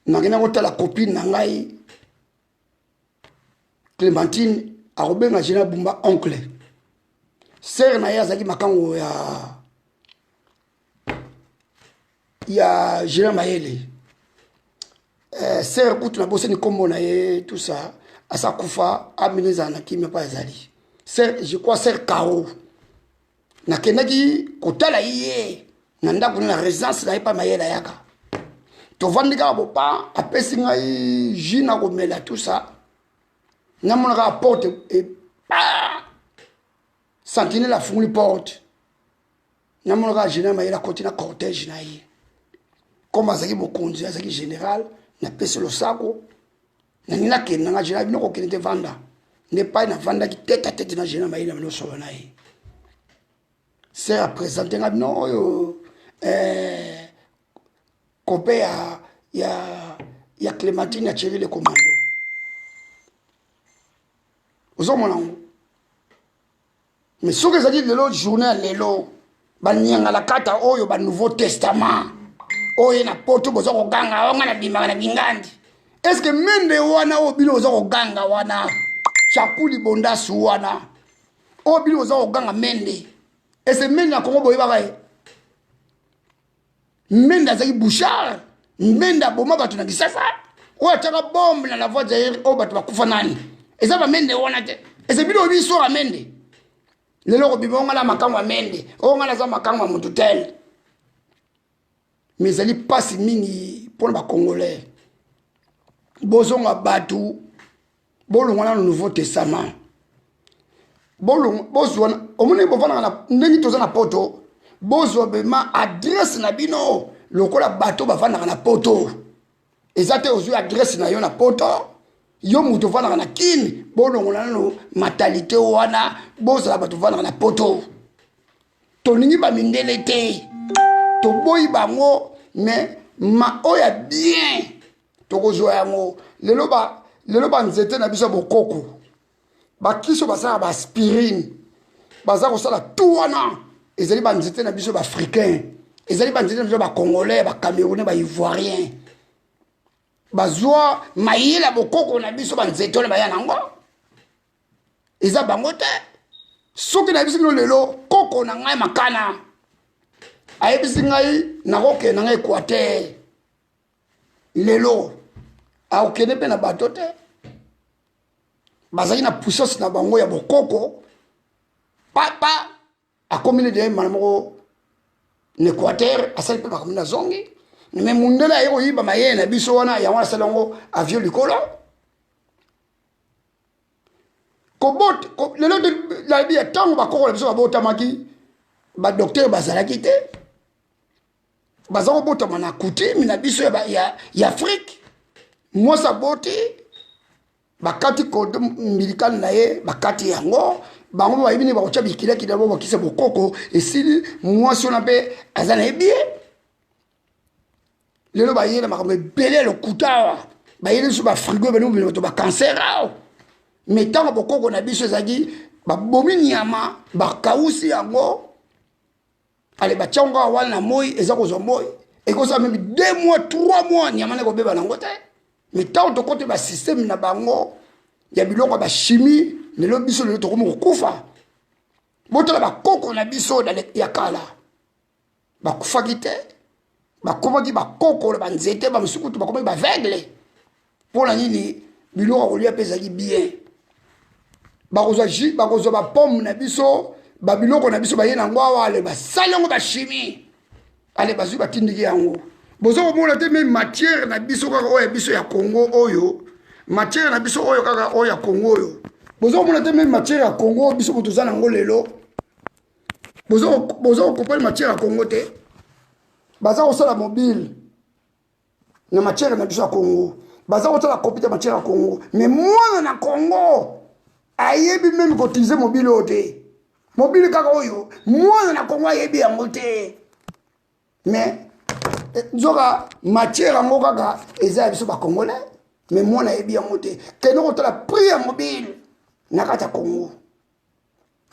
nakenda kotala copine na ngai Clémentine, akobenga général Bumba oncle. Sœur na ye azalaki makango ya général Mayele. Sœur kutu nabosani nkombo na ye, tout ça, asa kufa, amina ezala na kimia mpo azali sœur, je crois sœur Caro. Nakendaki kotala ye na ndako na résidence na ye mpa Mayele. Ayaka, tovandi kaka bopa, apesi ngai jus na komela, tout ça. Namona kaka porte e sentinelle afunguli porte, namona kaka général Mayele akoti na cortège na ye. Comme azalaki mokonzi, azalaki général, napesi losako, nangi nakende nanga. Général bino kokende te, vanda nde pai. Navandaki tête à tête na général Mayele, na bino na ye. Sœur aprésente nga bino oyo copain ya Clémentine, ya Thierry le commando. Ozomona yango. Mais soki ezalaki lelo, journée ya lelo, baniangala kata oyo banouveau testament oyo na poto boza koganga onga na bimaka na bingandi. Est ce que Mende wana oyo bino boza koganga wana, Chakuli Bondasu wana oyo bino boza koganga Mende, est ce Mende na Kongo boyebaka ye? Mende azalaki bouchard. Mende aboma bato na Kisasa, oyo atiaka bombe na la voie Zaire, oyo bato bakufa nani? Eza bamende wana te. Eza bino oyebi histoire ya Mende. Lelo kobima onga na makango ya Mende, oyo nga naza makango ya motu tel. Mais ezali mpasi mingi mpona bacongolais. Bozonga bato, bolongwa nano Nouveau Testament. Bozwa omoni bovandaka na ndenge toza na poto, bozwa bema adresse na bino lokola bato bavandaka na poto. Eza te ozwi adresse na yo na poto, yo moto ovandaka na Kin, bolongola nano mentalité wana, bozala bato bovandaka na poto. Tolingi bamindele te, toboyi bango, mais ma oyo ya bien tokozwa yango. Lelo ba lelo banzete na biso ya bokoko, bakiso basalaka baaspirine, baza kosala tu wana, ezali banzete na biso baafricain, ezali banzete na biso bacongolais, bacamerounais, baivoirien. Bazwa mayele ya bokoko na biso, banzete wana baya nango, eza bango te. Soki nayebisi bino lelo, koko na ngai makana ayebisi ngai nakokende na ngai Équateur lelo, akokende mpe na bato te. Bazalaki na puissance na bango ya bokoko. Papa akomi nde deya mbala moko na Équateur, asali mpe makambo na zongi. Me mundele aye koyiba mayele na biso wana, yango asali yango avion likolo. Kobota lelo nayebi ya ntango bakoko na biso babotamaki, badoktere bazalaki te, baza kobotama na coutume na biso ya Afrique. Mwasi aboti, bakati cordon ombilical na ye, bakati yango, bango bayebi nini bakotya bikilakila bo bakisa bokoko, esili. Mwasi wana mpe aza na ye bien. Lelo bayela makambo ebele ya lokuta awa, bayeli biso bafrigo ebele, mobili bato bacancer awa. Me ntango bokoko na biso ezalaki, babomi nyama, bakausi yango, ale batya yango awa wana na moi, eza kozwa moi, ekozala meme 2 mois, 3 mois, nyama na ekobeba nango te. Me ntango tokote basysteme na bango ya biloko ya bachimie, lelo biso lelo tokomi kokufa. Botala bakoko na biso ya kala, bakufaki te, bakomaki bakoko na banzete, bamosusu kutu bakomaki baveugle. Mpo na nini? Biloko ya kolia mpe ezalaki bien. Bakozwa jus, bakozwa bapomme na biso, babiloko na biso, baye nango awa, ale basali yango bachimie, ale bazwi batindiki yango. Boza komona te? Me matière na biso kaka oyo ya biso ya Congo, oyo matière na biso oyo kaka oyo ya Congo oyo, boza komona te? Me matière ya Congo biso moto toza nango lelo, boza kokomprendre matière ya Congo te. Baza kosala mobile na matière na biso ya Congo, baza kosala computer matière ya Congo, mais mwana na Congo ayebi meme koutiliser mobile oyo te. Mobile kaka oyo, mwana na Congo ayebi yango te. Mais nzoka matière yango kaka eza ya biso bacongolais, mais mwana ayebi yango te. Kende kotala prix ya mobile na kati ya Congo,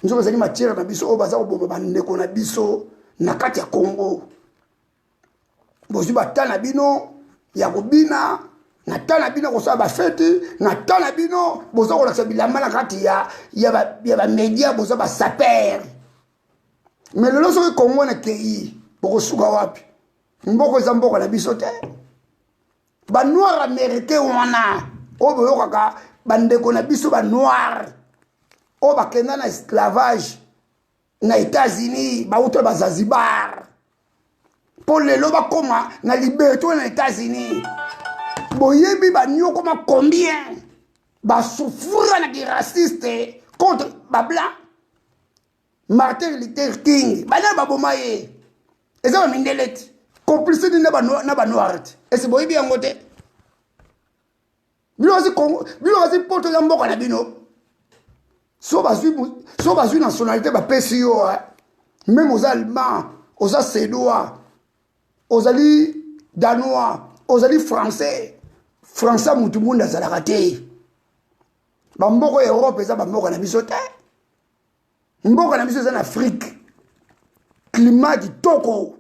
nzoka ezali matière na biso oyo baza koboma bandeko na biso na kati ya Congo. Bozwi bata na bino ya kobina, na ta na bino kosala bafeti, na ta na bino boza kolakisa bilamba na kati ya bamedia, boza basaper. Me lelo soki Kongo na kei, bokosuka wapi? Mboka eza mboka na biso te. Banoir américain wana oyo boyokaka, bandeko na biso banoir oyo bakenda na esclavage na États-Unis, bauta bazanzibar mpo lelo bakóma na liberté na États-Unis, boyebi banyokoma combien, basouffrir na kiraciste contre bablanc. Martin Luther King, bana baboma ye, eza bamindele ti, complicité na banoir ti. Ese boyebi yango te? Bino kasi Congo, bino kasi poto ya mboka na bino. So bazwi nationalité, bapesi yo, même oza allemand, oza suédois, ozali danois, ozali français. Français mutu mwindu azalaka te. Bamboka ya Europe eza bamboka na biso te. Mboka na biso eza na Afrique, climat kitoko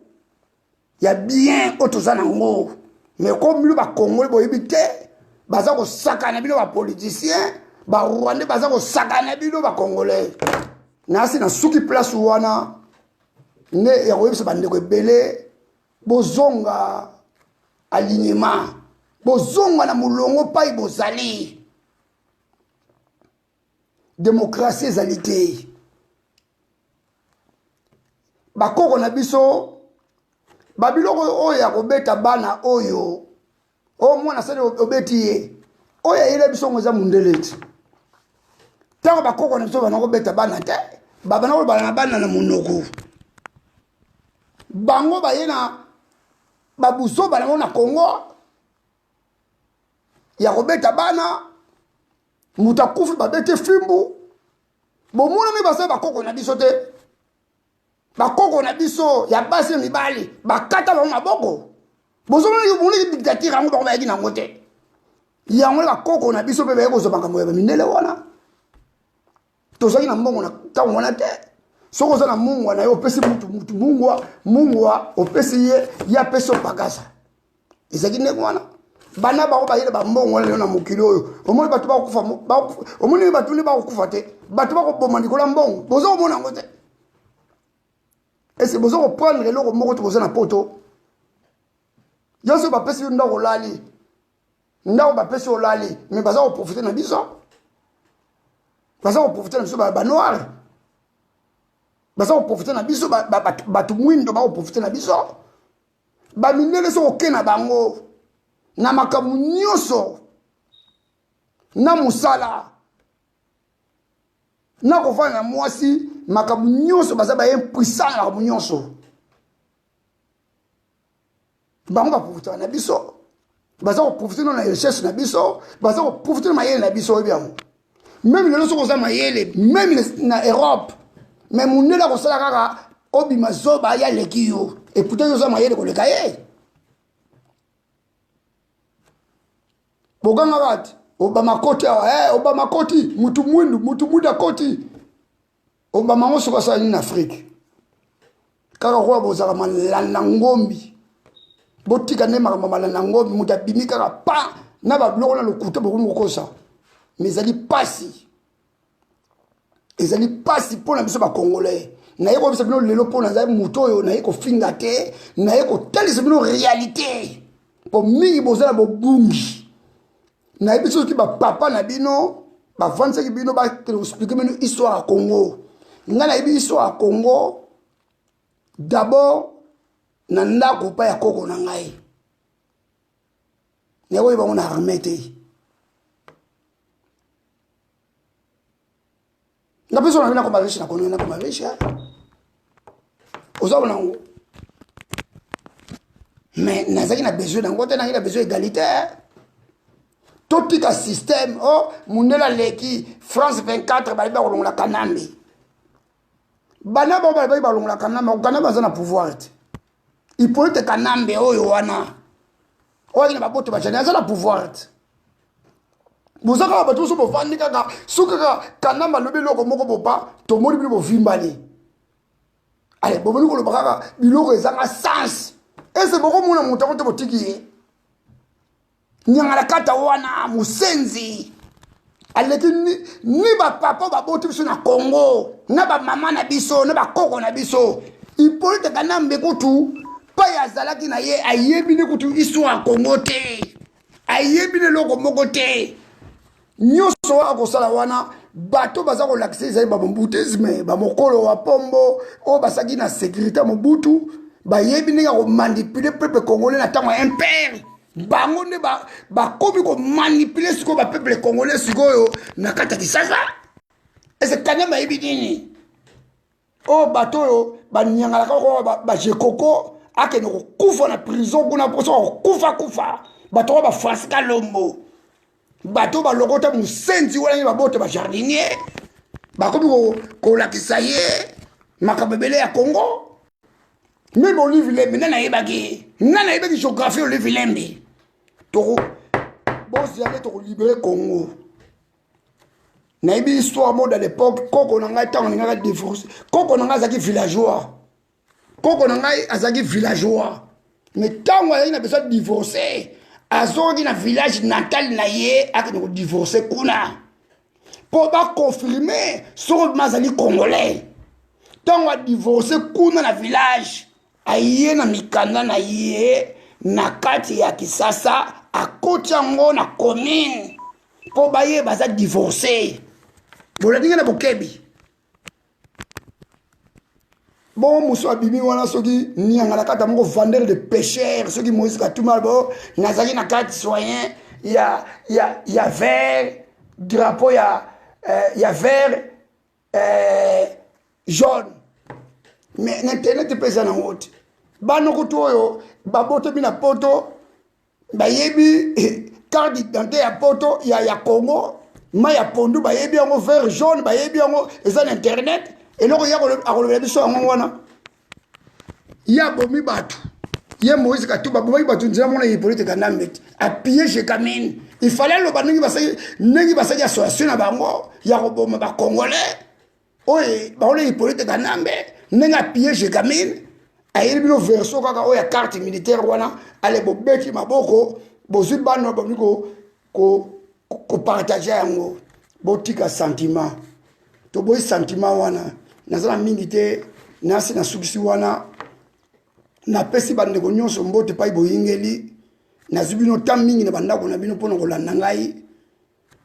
ya bien oyo toza nango. Mais comme bino bakongoli boyebi te, baza kosakana bino bapoliticien barwandais, baza kosakana bino bacongolais. Nasi nasuki place wana nde ya koyebisa bandeko ebele, bozonga. Alignement, bozonga na molongo pai bozali. Demokrasie ezali te. Bakoko na biso babiloko oyo ya kobeta bana oyo oyo mwana asali obeti ye, oyo ayela biso ngo eza mundele ti. Ntango bakoko na biso bana kobeta bana te, babana kolobana na bana na monoko. Bango baye na babuzoba nango na Congo ya kobeta bana, moto akufi babeti fimbu. Bomonani basali bakoko na biso te. Bakoko na biso ya basi na mibali bakata bango maboko. Bozomona dictature yango bango bayaki nango te. Yango bakoko na biso mpe bayaki kozwa makambo ya bamindele wana. Tozalaki na mbongo na ntango wana te. Soki oza na mungwa na yo, opesi mutu mutu mungwa, mungwa opesi ye, ye apesi yo pakasa. Ezalaki ndenge wana. Bana bango bayele bambongo wana lelo na mokili oyo. Omoni bato bakokufa, omoni bato nde bakokufa te. Bato bakoboma likolo ya mbongo. Boza komona yango te. Ese boza koprendre eloko moko te, boza na poto. Yo soki bapesi yo ndako olali, ndako bapesi yo olali, mais baza koprofite na biso. Baza koprofite na biso ba noir. Baza koprofite na biso bato mwindo bakoprofite na biso. Bamindele soki oke na bango na makambo nyonso, na mosala, na kofanda na mwasi, makambo nyonso baza ba impuissant na makambo nyonso. Bango baprofitaka na biso, baza koprofite na richesse na biso, baza koprofite na mayele na biso. Oyebi yango, meme lelo soki oza mayele meme na Europe, mais mondele akosala kaka obima zoba, ye aleki yo, et pourtant yo oza mayele koleka ye. Bogangaka ti Obama koti awa, Obama koti, mutu mwindu, mutu mwindu akoti. Obama ngo soki asala nini na Afrique? Kaka koya bozalaka malanda ngombi. Botika nde makambo malanda ngombi, moto abimi kaka pa na babiloko na lokuta bokomi kokosa. Mais ezali pasi. Ezali pasi mpo na biso ba Congolais. Naye koyebisa bino lelo mpo nazali moto oyo naye kofinga te, naye kotalisa bino réalité. Mpo mingi boza na bobungi. Nayebi soki ba papa na bino bavandisaki bino ba expliquer bino histoire ya Congo. Ngai nayebi histoire ya Congo d'abord na ndako pa ya koko na ngai. Nayebi bango na armée te. Nga mpe so na bino nakoma riche na Congo, nakoma riche. Oza bona yango. Mais nazalaki na besoin nango te, nazalaki na besoin égalité. Totika système, oh, mundele aleki, France 24 balobi bakolongola Kanambe. Bana bao balobi balongola Kanambe, Kanambe aza na pouvoir te. Hippolyte Kanambe oyo wana, oyo na baboto bajani aza na pouvoir te. Boza kaka bato mosusu bovandi kaka, soki kaka Kanambe alobi eloko moko bopa, tomoni bino bovimbani. Ale, bomoni koloba kaka biloko ezanga sens. Ese bokomona moto yango te botiki ye. Nyangalakata wana mosenzi aleki ni bapapa baboti biso na Congo, na bamama na biso, na bakoko na biso. Hippolyte Kanambe kutu pai azalaki na ye, ayebi nde kutu histoire ya Congo te, ayebi nde eloko moko te. Nyonso oyo akosala wana, bato baza kolakisa ezali ba mobutisme, ba mokolo wa pombo oyo basalaki na sécurité ya Mobutu, bayebi ndenge ya komanipuler peuple congolais na ntango ya impere. Bango nde bakomi komanipuler sikoyo ba peuple congolais sikoyo na kati ya Kinshasa. Ese Kanambe ayebi nini? Oyo bato oyo banyangalaka oyo bajekoko akende kokufa na prison kuna, mposo kokufa kufa. Bato oyo ba Francis Kalombo, bato balokota mosenzi wana ye babota ba jardinier, bakomi kolakisa ye makambo ebele ya Congo. Meme Olive Lembe, nani ayebaki? Nani ayebaki géographie Olive Lembe? Toko bozala tokolibere Congo. Nayebi histoire mode à l'époque, koko na ngai ntango alingaka divorce, koko na ngai azalaki villageois. Koko na ngai azalaki villageois. Mais ntango azalaki na besoin divorcer, azongaki na village natal na ye, akende kodivorcer kuna. Po ba confirmer soki azali congolais. Ntango adivorcer kuna na village, aye na mikanda na ye, na kati ya Kisasa, akoti yango na commune mpo baye baza divorce. Bolandi ngai na bokebi. Bongo mosu abimi wana soki nianga na kati moko vendeur de pêcheur, soki Moïse Katumbi aloba nazalaki na kati citoyen ya vert, drapeau ya vert, jaune, mais na internet mpe eza nango te. Bana kutu oyo babotami na Poto bayebi carte d'identité ya Poto, ya Congo, mai ya pondu bayebi yango, vert jaune bayebi yango, eza na internet. Eloko ye akolobela biso yango wana, ye abomi bato. Ye Moïse Katumbi abomaki bato nzela mona Hippolyte Kanambe te, apille Gécamines. Il fallait aloba ndenge basali association na bango ya koboma Bacongolais oyo baola Hippolyte Kanambe, ndenge apille Gécamines. Ayeli bino version kaka oyo ya carte militaire wana. Ale, bobeti maboko, bozwi bana, balingi kopartage yango. Botika sentiment, toboyi sentiment wana. Naza na mingi te, nasi nasukisi wana. Napesi bandeko nyonso mbote pai boyingeli. Nazwi bino ta mingi na bandako na bino mpona kolanda ngai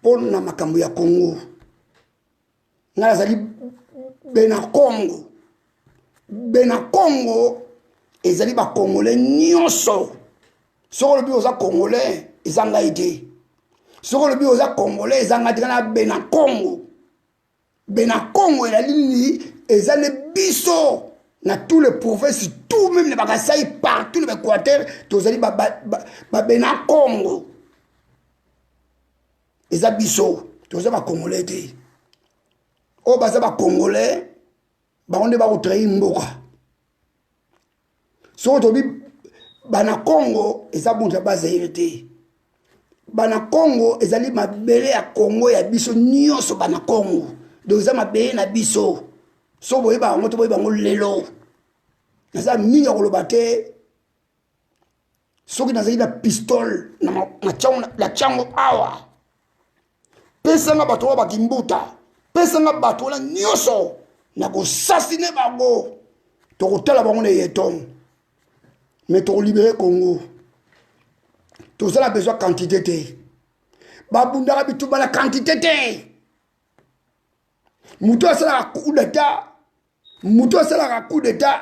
mpo na makambo ya Kongo. Ngai nazali Bena Kongo. Bena Kongo ezali Bacongolais nyonso. Soki olobi oza Congolais, eza ngai te. Soki olobi oza Congolais, eza ngai te. Ngai na Bena Kongo. Bena Kongo ezali nini? Eza nde biso na tous les provinces, tout même na Bakasai, partout na Baéquateur, tozali Babena Kongo. Eza biso, toza Bacongolais te. Oyo baza Bacongolais, bango nde bakotrahir mboka. Soki tobi Bana Kongo, eza bunza Bazaire te. Bana Kongo ezali mabele ya Kongo ya biso nyonso. Bana Kongo donc eza mabele na biso. So boyeba yango to boyeba yango lelo. Naza mingi ya koloba te. Soki nazali na pistole na tiango awa, pesanga bato oyo bakimbuta, pesanga bato wana nyonso, na kosasine bango, tokotala bango na yeton. Mais tokolibérer Congo. Toza na besoin quantité te. Babundaka bitumba na quantité te. Moto asalaka coup d'état, moto asalaka coup d'état,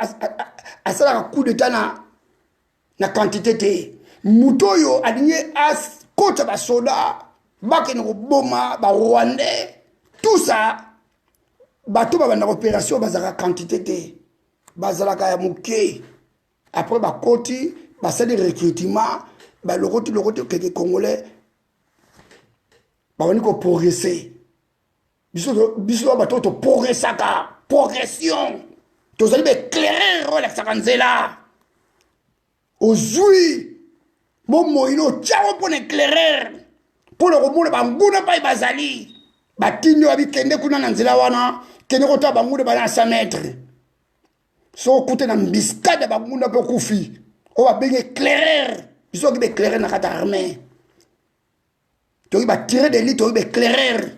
asalaka coup d'état na quantité te. Moto oyo alingi akota basoda bakende koboma Barwandais, tout ça, bato babandaka opération bazalaka quantité te, bazalaka ya moke. Après bakoti, basali recrutement, balokoti lokoti keke Congolais, babandi koprogresser. Biso bato oyo toprogressaka, progression, tozali baéclaireur oyo alakisaka nzela. Ozwi bomoi no, otiango mpona éclaireur, mpona komona banguna pai bazali. Batindi oyo bikende kuna na nzela wana, kende kotala banguna bana na 100 mètre. So okute na embuscade ya banguna mpe okufi. Oyo babengi éclaireur. Biso oki baéclaireur na kati ya armée, toki batireur d'élite, toki baéclaireur.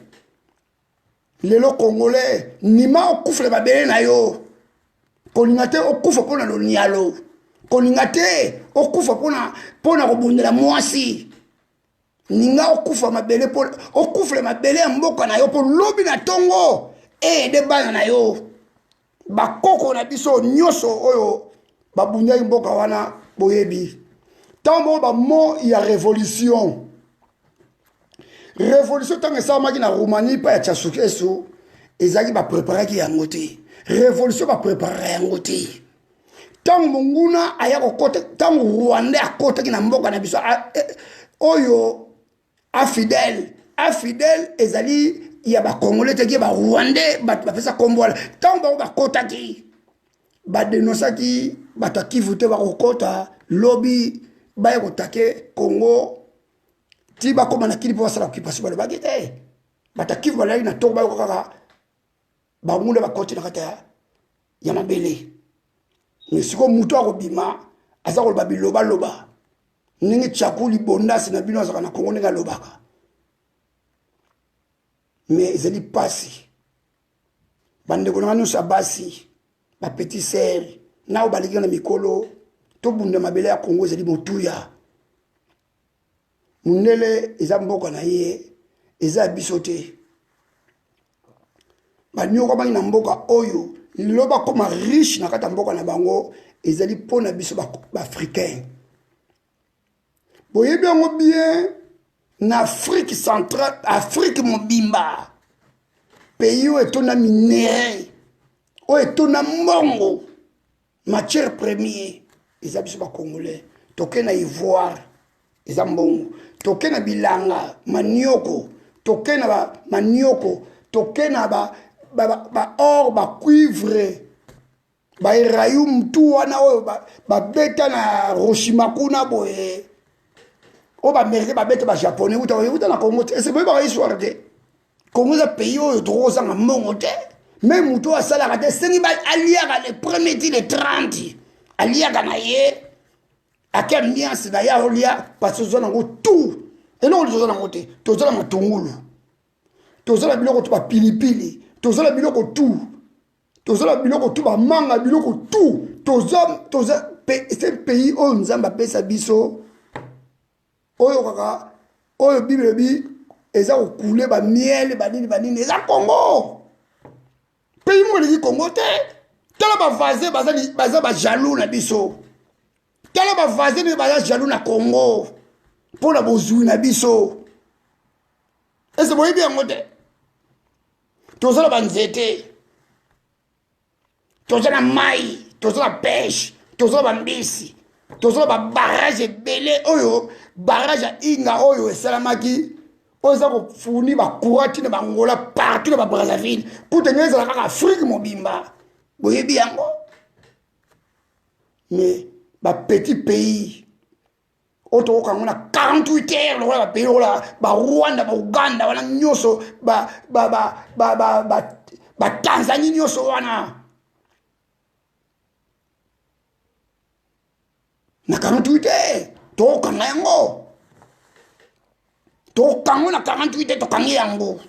Lelo Congolais, nima okufela mabele na yo. Kolinga te okufa mpona lonialo, kolinga te okufa mpona kobundela mwasi. Ninga okufa mabele, okufela mabele ya mboka na yo, mpo lobi na ntongo eyede bana na yo. Bakoko na biso nyonso oyo babundaki mboka wana, boyebi ntango moko bamo ya révolution. Révolution ntango esalamaki na Roumanie mpa ya Ceausescu, ezalaki bapréparaki yango te. Révolution bapréparaka yango te. Ntango monguna aya kokota, ntango Rwandais akotaki na mboka na biso oyo AFDL, AFDL ezali ya Bacongolais teki ya Barwandais, bato bapesa kombo wana. Ntango bango bakotaki, badenosaki bato ya Kivu te, bakokota lobi, baya kotake Congo ti bakóma na Kili mpo basala occupation. Balobaki te. Bato ya Kivu balali na ntongo, bayoka kaka banguna bakoti na kati ya mabele. Mais sikoyo moto akobima aza koloba bilobaloba ndenge Tyaku libondasi na bino azalaka na Kongo, ndenge alobaka. Mais ezali mpasi, bandeko na nga nyonso ya basi, bapetite sœur na oyo baleki na mikolo. Tobunda mabele ya Congo ezali motuya. Mundele eza mboka na ye, eza ya biso te. Banyokwamaki na mboka oyo, lelo bakoma riche na kati ya mboka na bango, ezali mpo na biso baafricain. Boyebi yango bien, na Afrique centrale, Afrique mobimba, pays oyo etonda minerai, oyo etonda mbongo, matière première, eza biso bacongolais. Toke na ivoire, eza mbongo. Toke na bilanga manioko, toke na ba manioko, toke na ba, ba, ba, ba or, ba cuivre, ba erayum tu wana oyo babeta ba na Hiroshima kuna boye, oyo baaméricain babeta bajaponais, uta uta na Congo te. Ese boyebaka histoire te? Congo eza pays oyo tokozanga mbongo te. Me moto oyo asalaka te, esengi aliaka le premier ti le 30, aliaka na ye, ake ambiance na ye, aolia, parce toza nango tout. Eloko toza nango te, toza na matungulu, toza na biloko tu, bapilipili, toza na biloko tout, toza na biloko tu, bamanga, biloko tout. Toza, toza c'est pays oyo Nzambe apesa biso, oyo kaka oyo Bible elobi eza kokule bamiele, banini banini, eza Congo. Pays moko eleki Congo te. Tala bavoisin baza bajaloux na biso. Tala bavoisin ndenge baza jaloux na Congo mpo na bozwi na biso. Ese boyebi yango te? Toza na banzete, toza na mai, toza na pêche, toza na bambisi, toza na babarrage ebele. Oyo barrage ya Inga oyo esalamaki, oyo eza kofournir bacourant ntina bangola partout na babrazzaville, kuta ndenge ezala kaka Afrique mobimba. Boyebi yango? Mais bapetit pays oyo tokoka yango na 48 heures, lokola bapays lokola barwanda, bauganda wana nyonso, batanzanie nyonso wana, na 48 heures tokokanga yango. Tokokango na 48 heures, tokangi yango.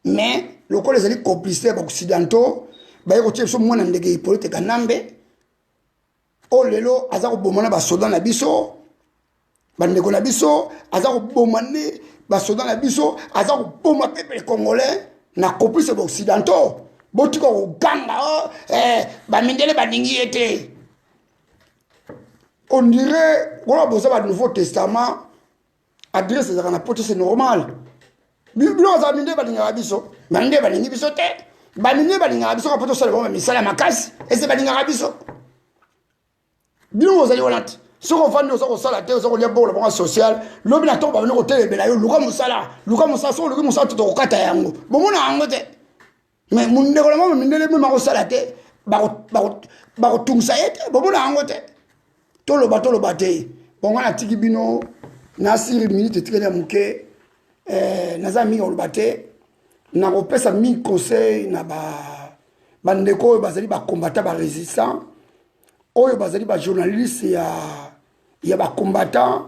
Mais lokola ezali complicité ya baoccidentaux, baye kotia biso mwana ndeke Hippolyte Kanambe, oyo lelo aza koboma na basoda na biso, bandeko na biso, aza koboma nde basoda na biso, aza koboma peuple congolais na complice ya baoccidentaux. Botika koganga o eh, bamindele balingi ye te. On dirait kola boza ba Nouveau Testament, adresse ezalaka na poto, c'est normal. Biloko azala, mindele balingaka biso, bandele balingi biso te. Bandele balingaka biso kaka po tosala bango misala makasi. Ese balingaka biso? Bino ozali wana te. Soki ofandi, oza kosala te, oza kolia bongo na bango social. Lobi na ntongo babandi kotelemela yo: luka mosala, luka mosala. Soki oluki mosala te, tokokata yango. Bomona yango te? Mais mondeko na bango mindele meme akosala te, bakotungisa ye te. Bomona yango te? Toloba, toloba te. Bongo natiki bino na siri minute etikali ya moke. Naza mingi koloba te. Nakopesa mingi conseil na bandeko oyo bazali bacombattant, barésistant, oyo bazali bajournaliste ya bacombattant.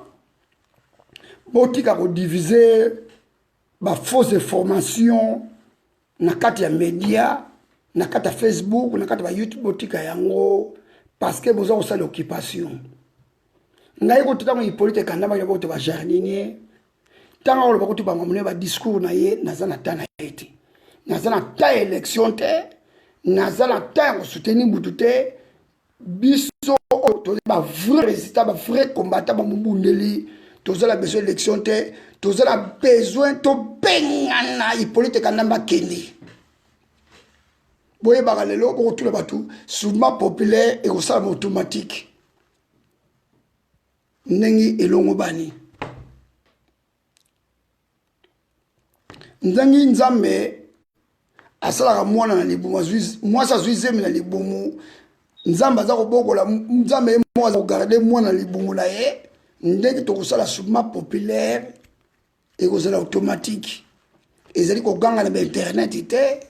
Botika kodiviser bafausse information na kati ya media, na kati ya Facebook, na kati ya bayoutube. Botika yango, parce que boza kosala occupation. Ngai kutu, ntango Hippolyte ekandamaki boto bajardinier, ntango akoloba kutu bango monene badiscours na ye, naza na ta na ye te. Naza na ta ya élection te, naza na ta ya kosoutenir mutu te. Biso oyo toza bavrai résistant, bavrai combattant, bamobundeli, toza na besoin élection te. Toza na besoin tobengana Hippolyte Kanambe akende. Boyebaka lelo bokotuna bato, soulèvement populaire ekosalama automatique ndenge elongo bani, ndenge Nzambe asalaka mwana na libumu. Mwasi azwi zemi na libumu, Nzambe aza kobokola, Nzambe ye moko aza kogarder mwana na libumu na ye. Ndenge tokosala soulèvement populaire ekozala automatique. Ezali koganga na bainternet te,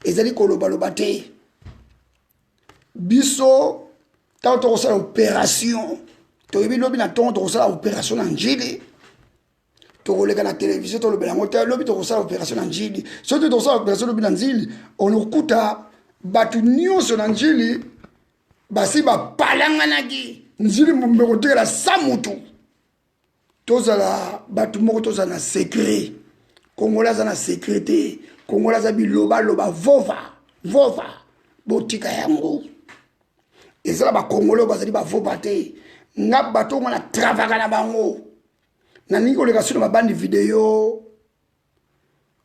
ezali kolobaloba te. Biso ntango tokosala opération, toyebi lobi na ntongo tokosala opération na Njili, tokoleka na télévision, tolobela yango te. Lobi tokosala opération na Njili. Soki tokosala opération lobi na Njili, onokuta bato nyonso na Njili. Basi bapalanganaki nzili mbumbe kotikala sa mutu. Tozala bato moko, tozala na secret. Kongola aza na secret te. Kongola aza bilobaloba, vova vova. Botika yango. Eza na bakongole oyo bazali bavova te. Nga bato ngo na travaka na bango, nalingi koleka so na babandi video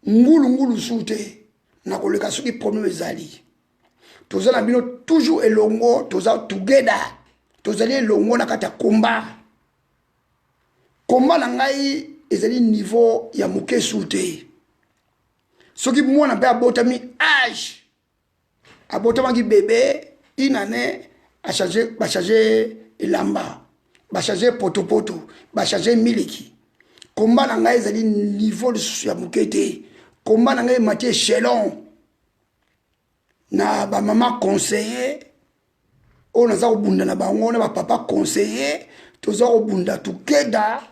ngulungulu su te. Nakoleka soki problème ezali. Toza na bino toujours elongo, toza together, tozali elongo na kati ya komba. Komba na ngai ezali niveau ya moke su te. Soki mwana mpe abotami, age abotamaki bebe une année, achange, bachange elamba, bachange potopoto, bachange miliki. Komba na ngai ezali niveau lisusu ya moke te. Komba na ngai emati echelon na bamama conseiller oyo naza kobunda na bango, na bapapa conseiller, toza kobunda together.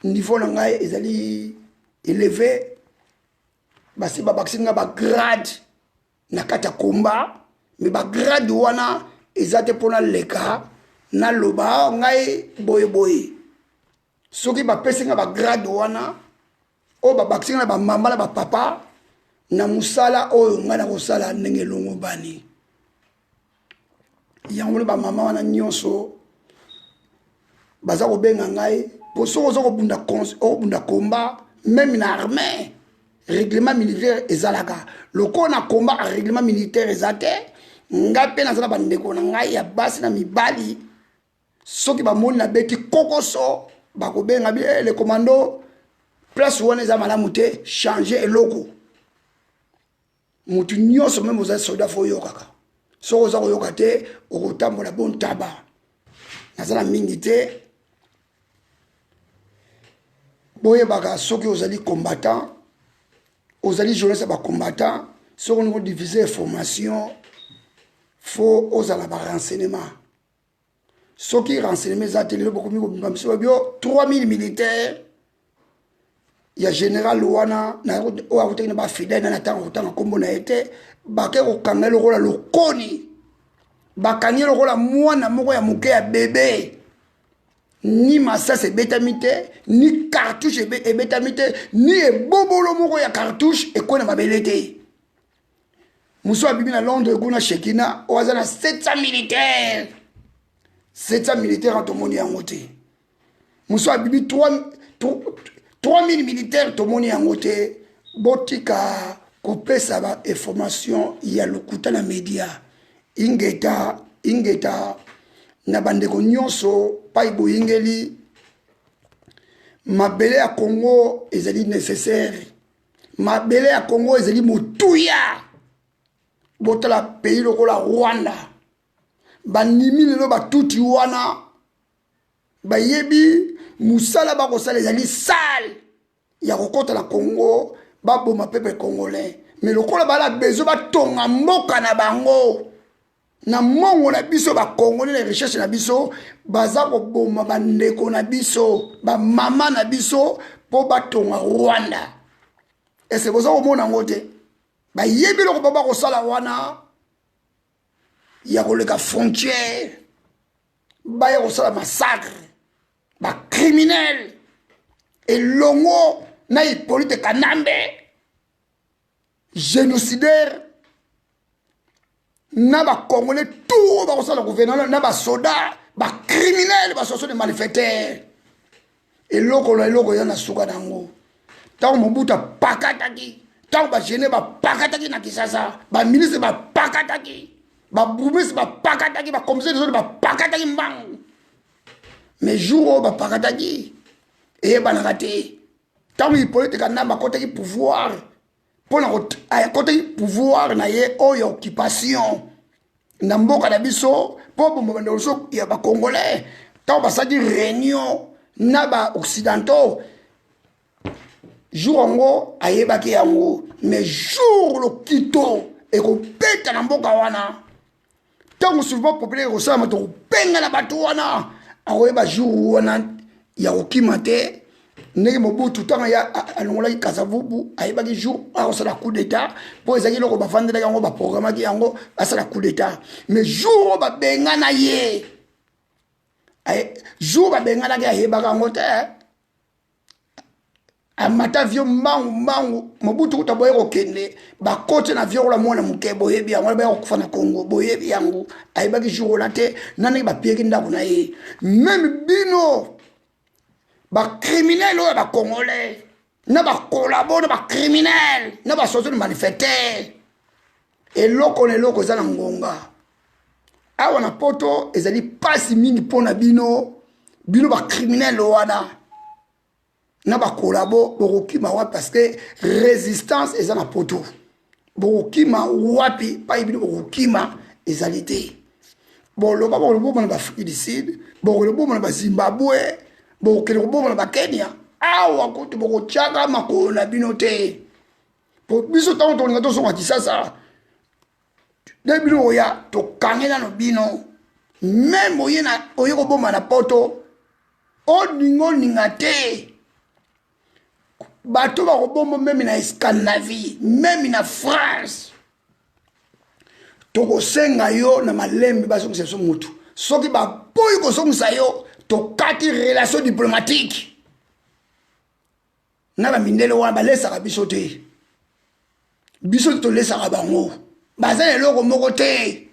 Niveau na ngai ezali élevé. Basi babakisi nga bagrade na kati ya komba, me bagrade wana eza te mpo naleka naloba ngai boyeboye. Soki bapesi nga bagrade wana oyo babakisi nga na bamama na bapapa na mosala oyo ngai nakosala ndenge elongo bani yango nde bamama wana nyonso baza kobenga ngai. Po soki oza kobunda, okobunda komba même na armée, règlement militaire ezalaka. Lokola na komba règlement militaire eza te, ngai mpe naza na bandeko na ngai ya basi na mibali. Soki bamoni nabeti kokoso, bakobenga bi eh, le commando, place wana eza malamu te, change eloko. Motu nyonso, même oza soldat, fo oyokaka. Soki oza koyoka te, okotambola bontaba. Naza na mingi te. Boyebaka, soki ozali combattant, ozali journaliste ya bacombattant, soki olingi odiffuser information, fo ozala barenseignement. Soki renseignement eza te, lelo bokomi kobima biso babio 3000 militaire ya général wana oyo akutaki na bafidèle na ntango kotanga nkombo na ye te. Bake kokanga ye lokola lokoni, bakangi ye lokola mwana moko ya moke ya bebe. Ni masasi ebetami te, ni cartouche ebetami te, ni ebobolo moko ya cartouche ekwei na mabele te. Mosusu abimi na Londres kuna, Shekina oyo aza na 700 militaire, 700 militaire, tomoni yango te. Mosusu abimi 3000 militaire, tomoni yango te. Botika kopesa bainformation ya lokuta na media. Ingeta, ingeta na bandeko nyonso pai boyingeli. Mabele ya Congo ezali nécessaire, mabele ya Congo ezali motuya. Botala pays lokola Rwanda, bandimi lelo batuti wana bayebi mosala bakosala ezali sale ya kokɔta na Congo, baboma peuple congolais. Mais lokola bala besoin batonga mboka na bango na mbongo na biso bakongolais, na recherche na biso, baza koboma bandeko na biso, bamama na biso, mpo batonga Rwanda. Ese boza komona yango te? Bayebi eloko ba bakosala wana ya koleka frontière, baya kosala massacre. Bacriminel elongo na Hippolyte Kanambe génocidaire, na bacongolais tout bakosala gouvernement, na basoda bacriminel, bassociation de malfaiteurs. Eloko na eloko eza na suka na yango. Ntango Mobutu apakataki, ntango bagene bapakataki na Kisasa, baministre bapakataki, babourgmestre bapakataki, bacommissaire de zone bapakataki mbangu. Mais jour oyo bapakataki eyebanaka te. Ntango Hippolyte Kanambe akotaki pouvoir, mpona akotaki pouvoir na ye oyo occupation na mboka na biso mpo bomba bandeko biso ya bacongolais, ntango basalaki réunion na baoccidentaux, jour yango ayebaki yango. Mais jour lokito ekobeta na mboka wana, ntango soulèvement populaire ekosalama, tokobengana bato wana, akoyeba jour wana ya kokima te. Ndenge Mobutu ntango ye alongolaki Kasavubu, ayebaki jour akosala coup d'état, mpo ezalaki eloko bavandelaki yango, baprogramaki yango basala coup d'état. Mais jour oyo babengana ye, jour babenganaki, ayebaka yango te. Amata avion mbangu mbangu. Mobutu kuta boye kokende, bakoti na avion kola mwana moke. Boyebi yango, baya kokufa na Congo, boyebi yango. Ayebaki jour ola te na ndenge bapieki ndako na ye. Meme bino bacriminel oyo ya bacongolais na bakolabo na bacriminel na basoso manifete, eloko na eloko eza na ngonga. Awa na Poto ezali mpasi mingi mpo na bino, bino bacriminel wana na bakolabo. Bokokima wapi? Parce que résistance eza na Poto. Bokokima wapi? Pai bino bokokima ezali te. Boloba bokoloboma na baAfrique du Sud, bokoloboma na baZimbabwe, bokokende koboma na baKenya. Awa kutu bokotyaka makolo na bino te, po biso ntango tokolinga tozonga Kisasa nde bino oya tokange nano bino. Meme oye oye koboma na Poto, olinga olinga te, bato bakobomba meme na Scandinavie, meme na France. Tokosenga yo na malembe bazongisa biso mutu. Soki baboyi kozongisa yo, tokati relation diplomatique na bamindele wana. Balesaka biso te, biso tolesaka bango. Baza na eloko moko te,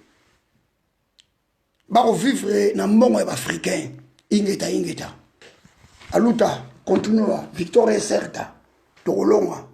bakovivre na mbongo ya baafricain. Ingeta, ingeta, a luta continua, victoria certa, tokolonga.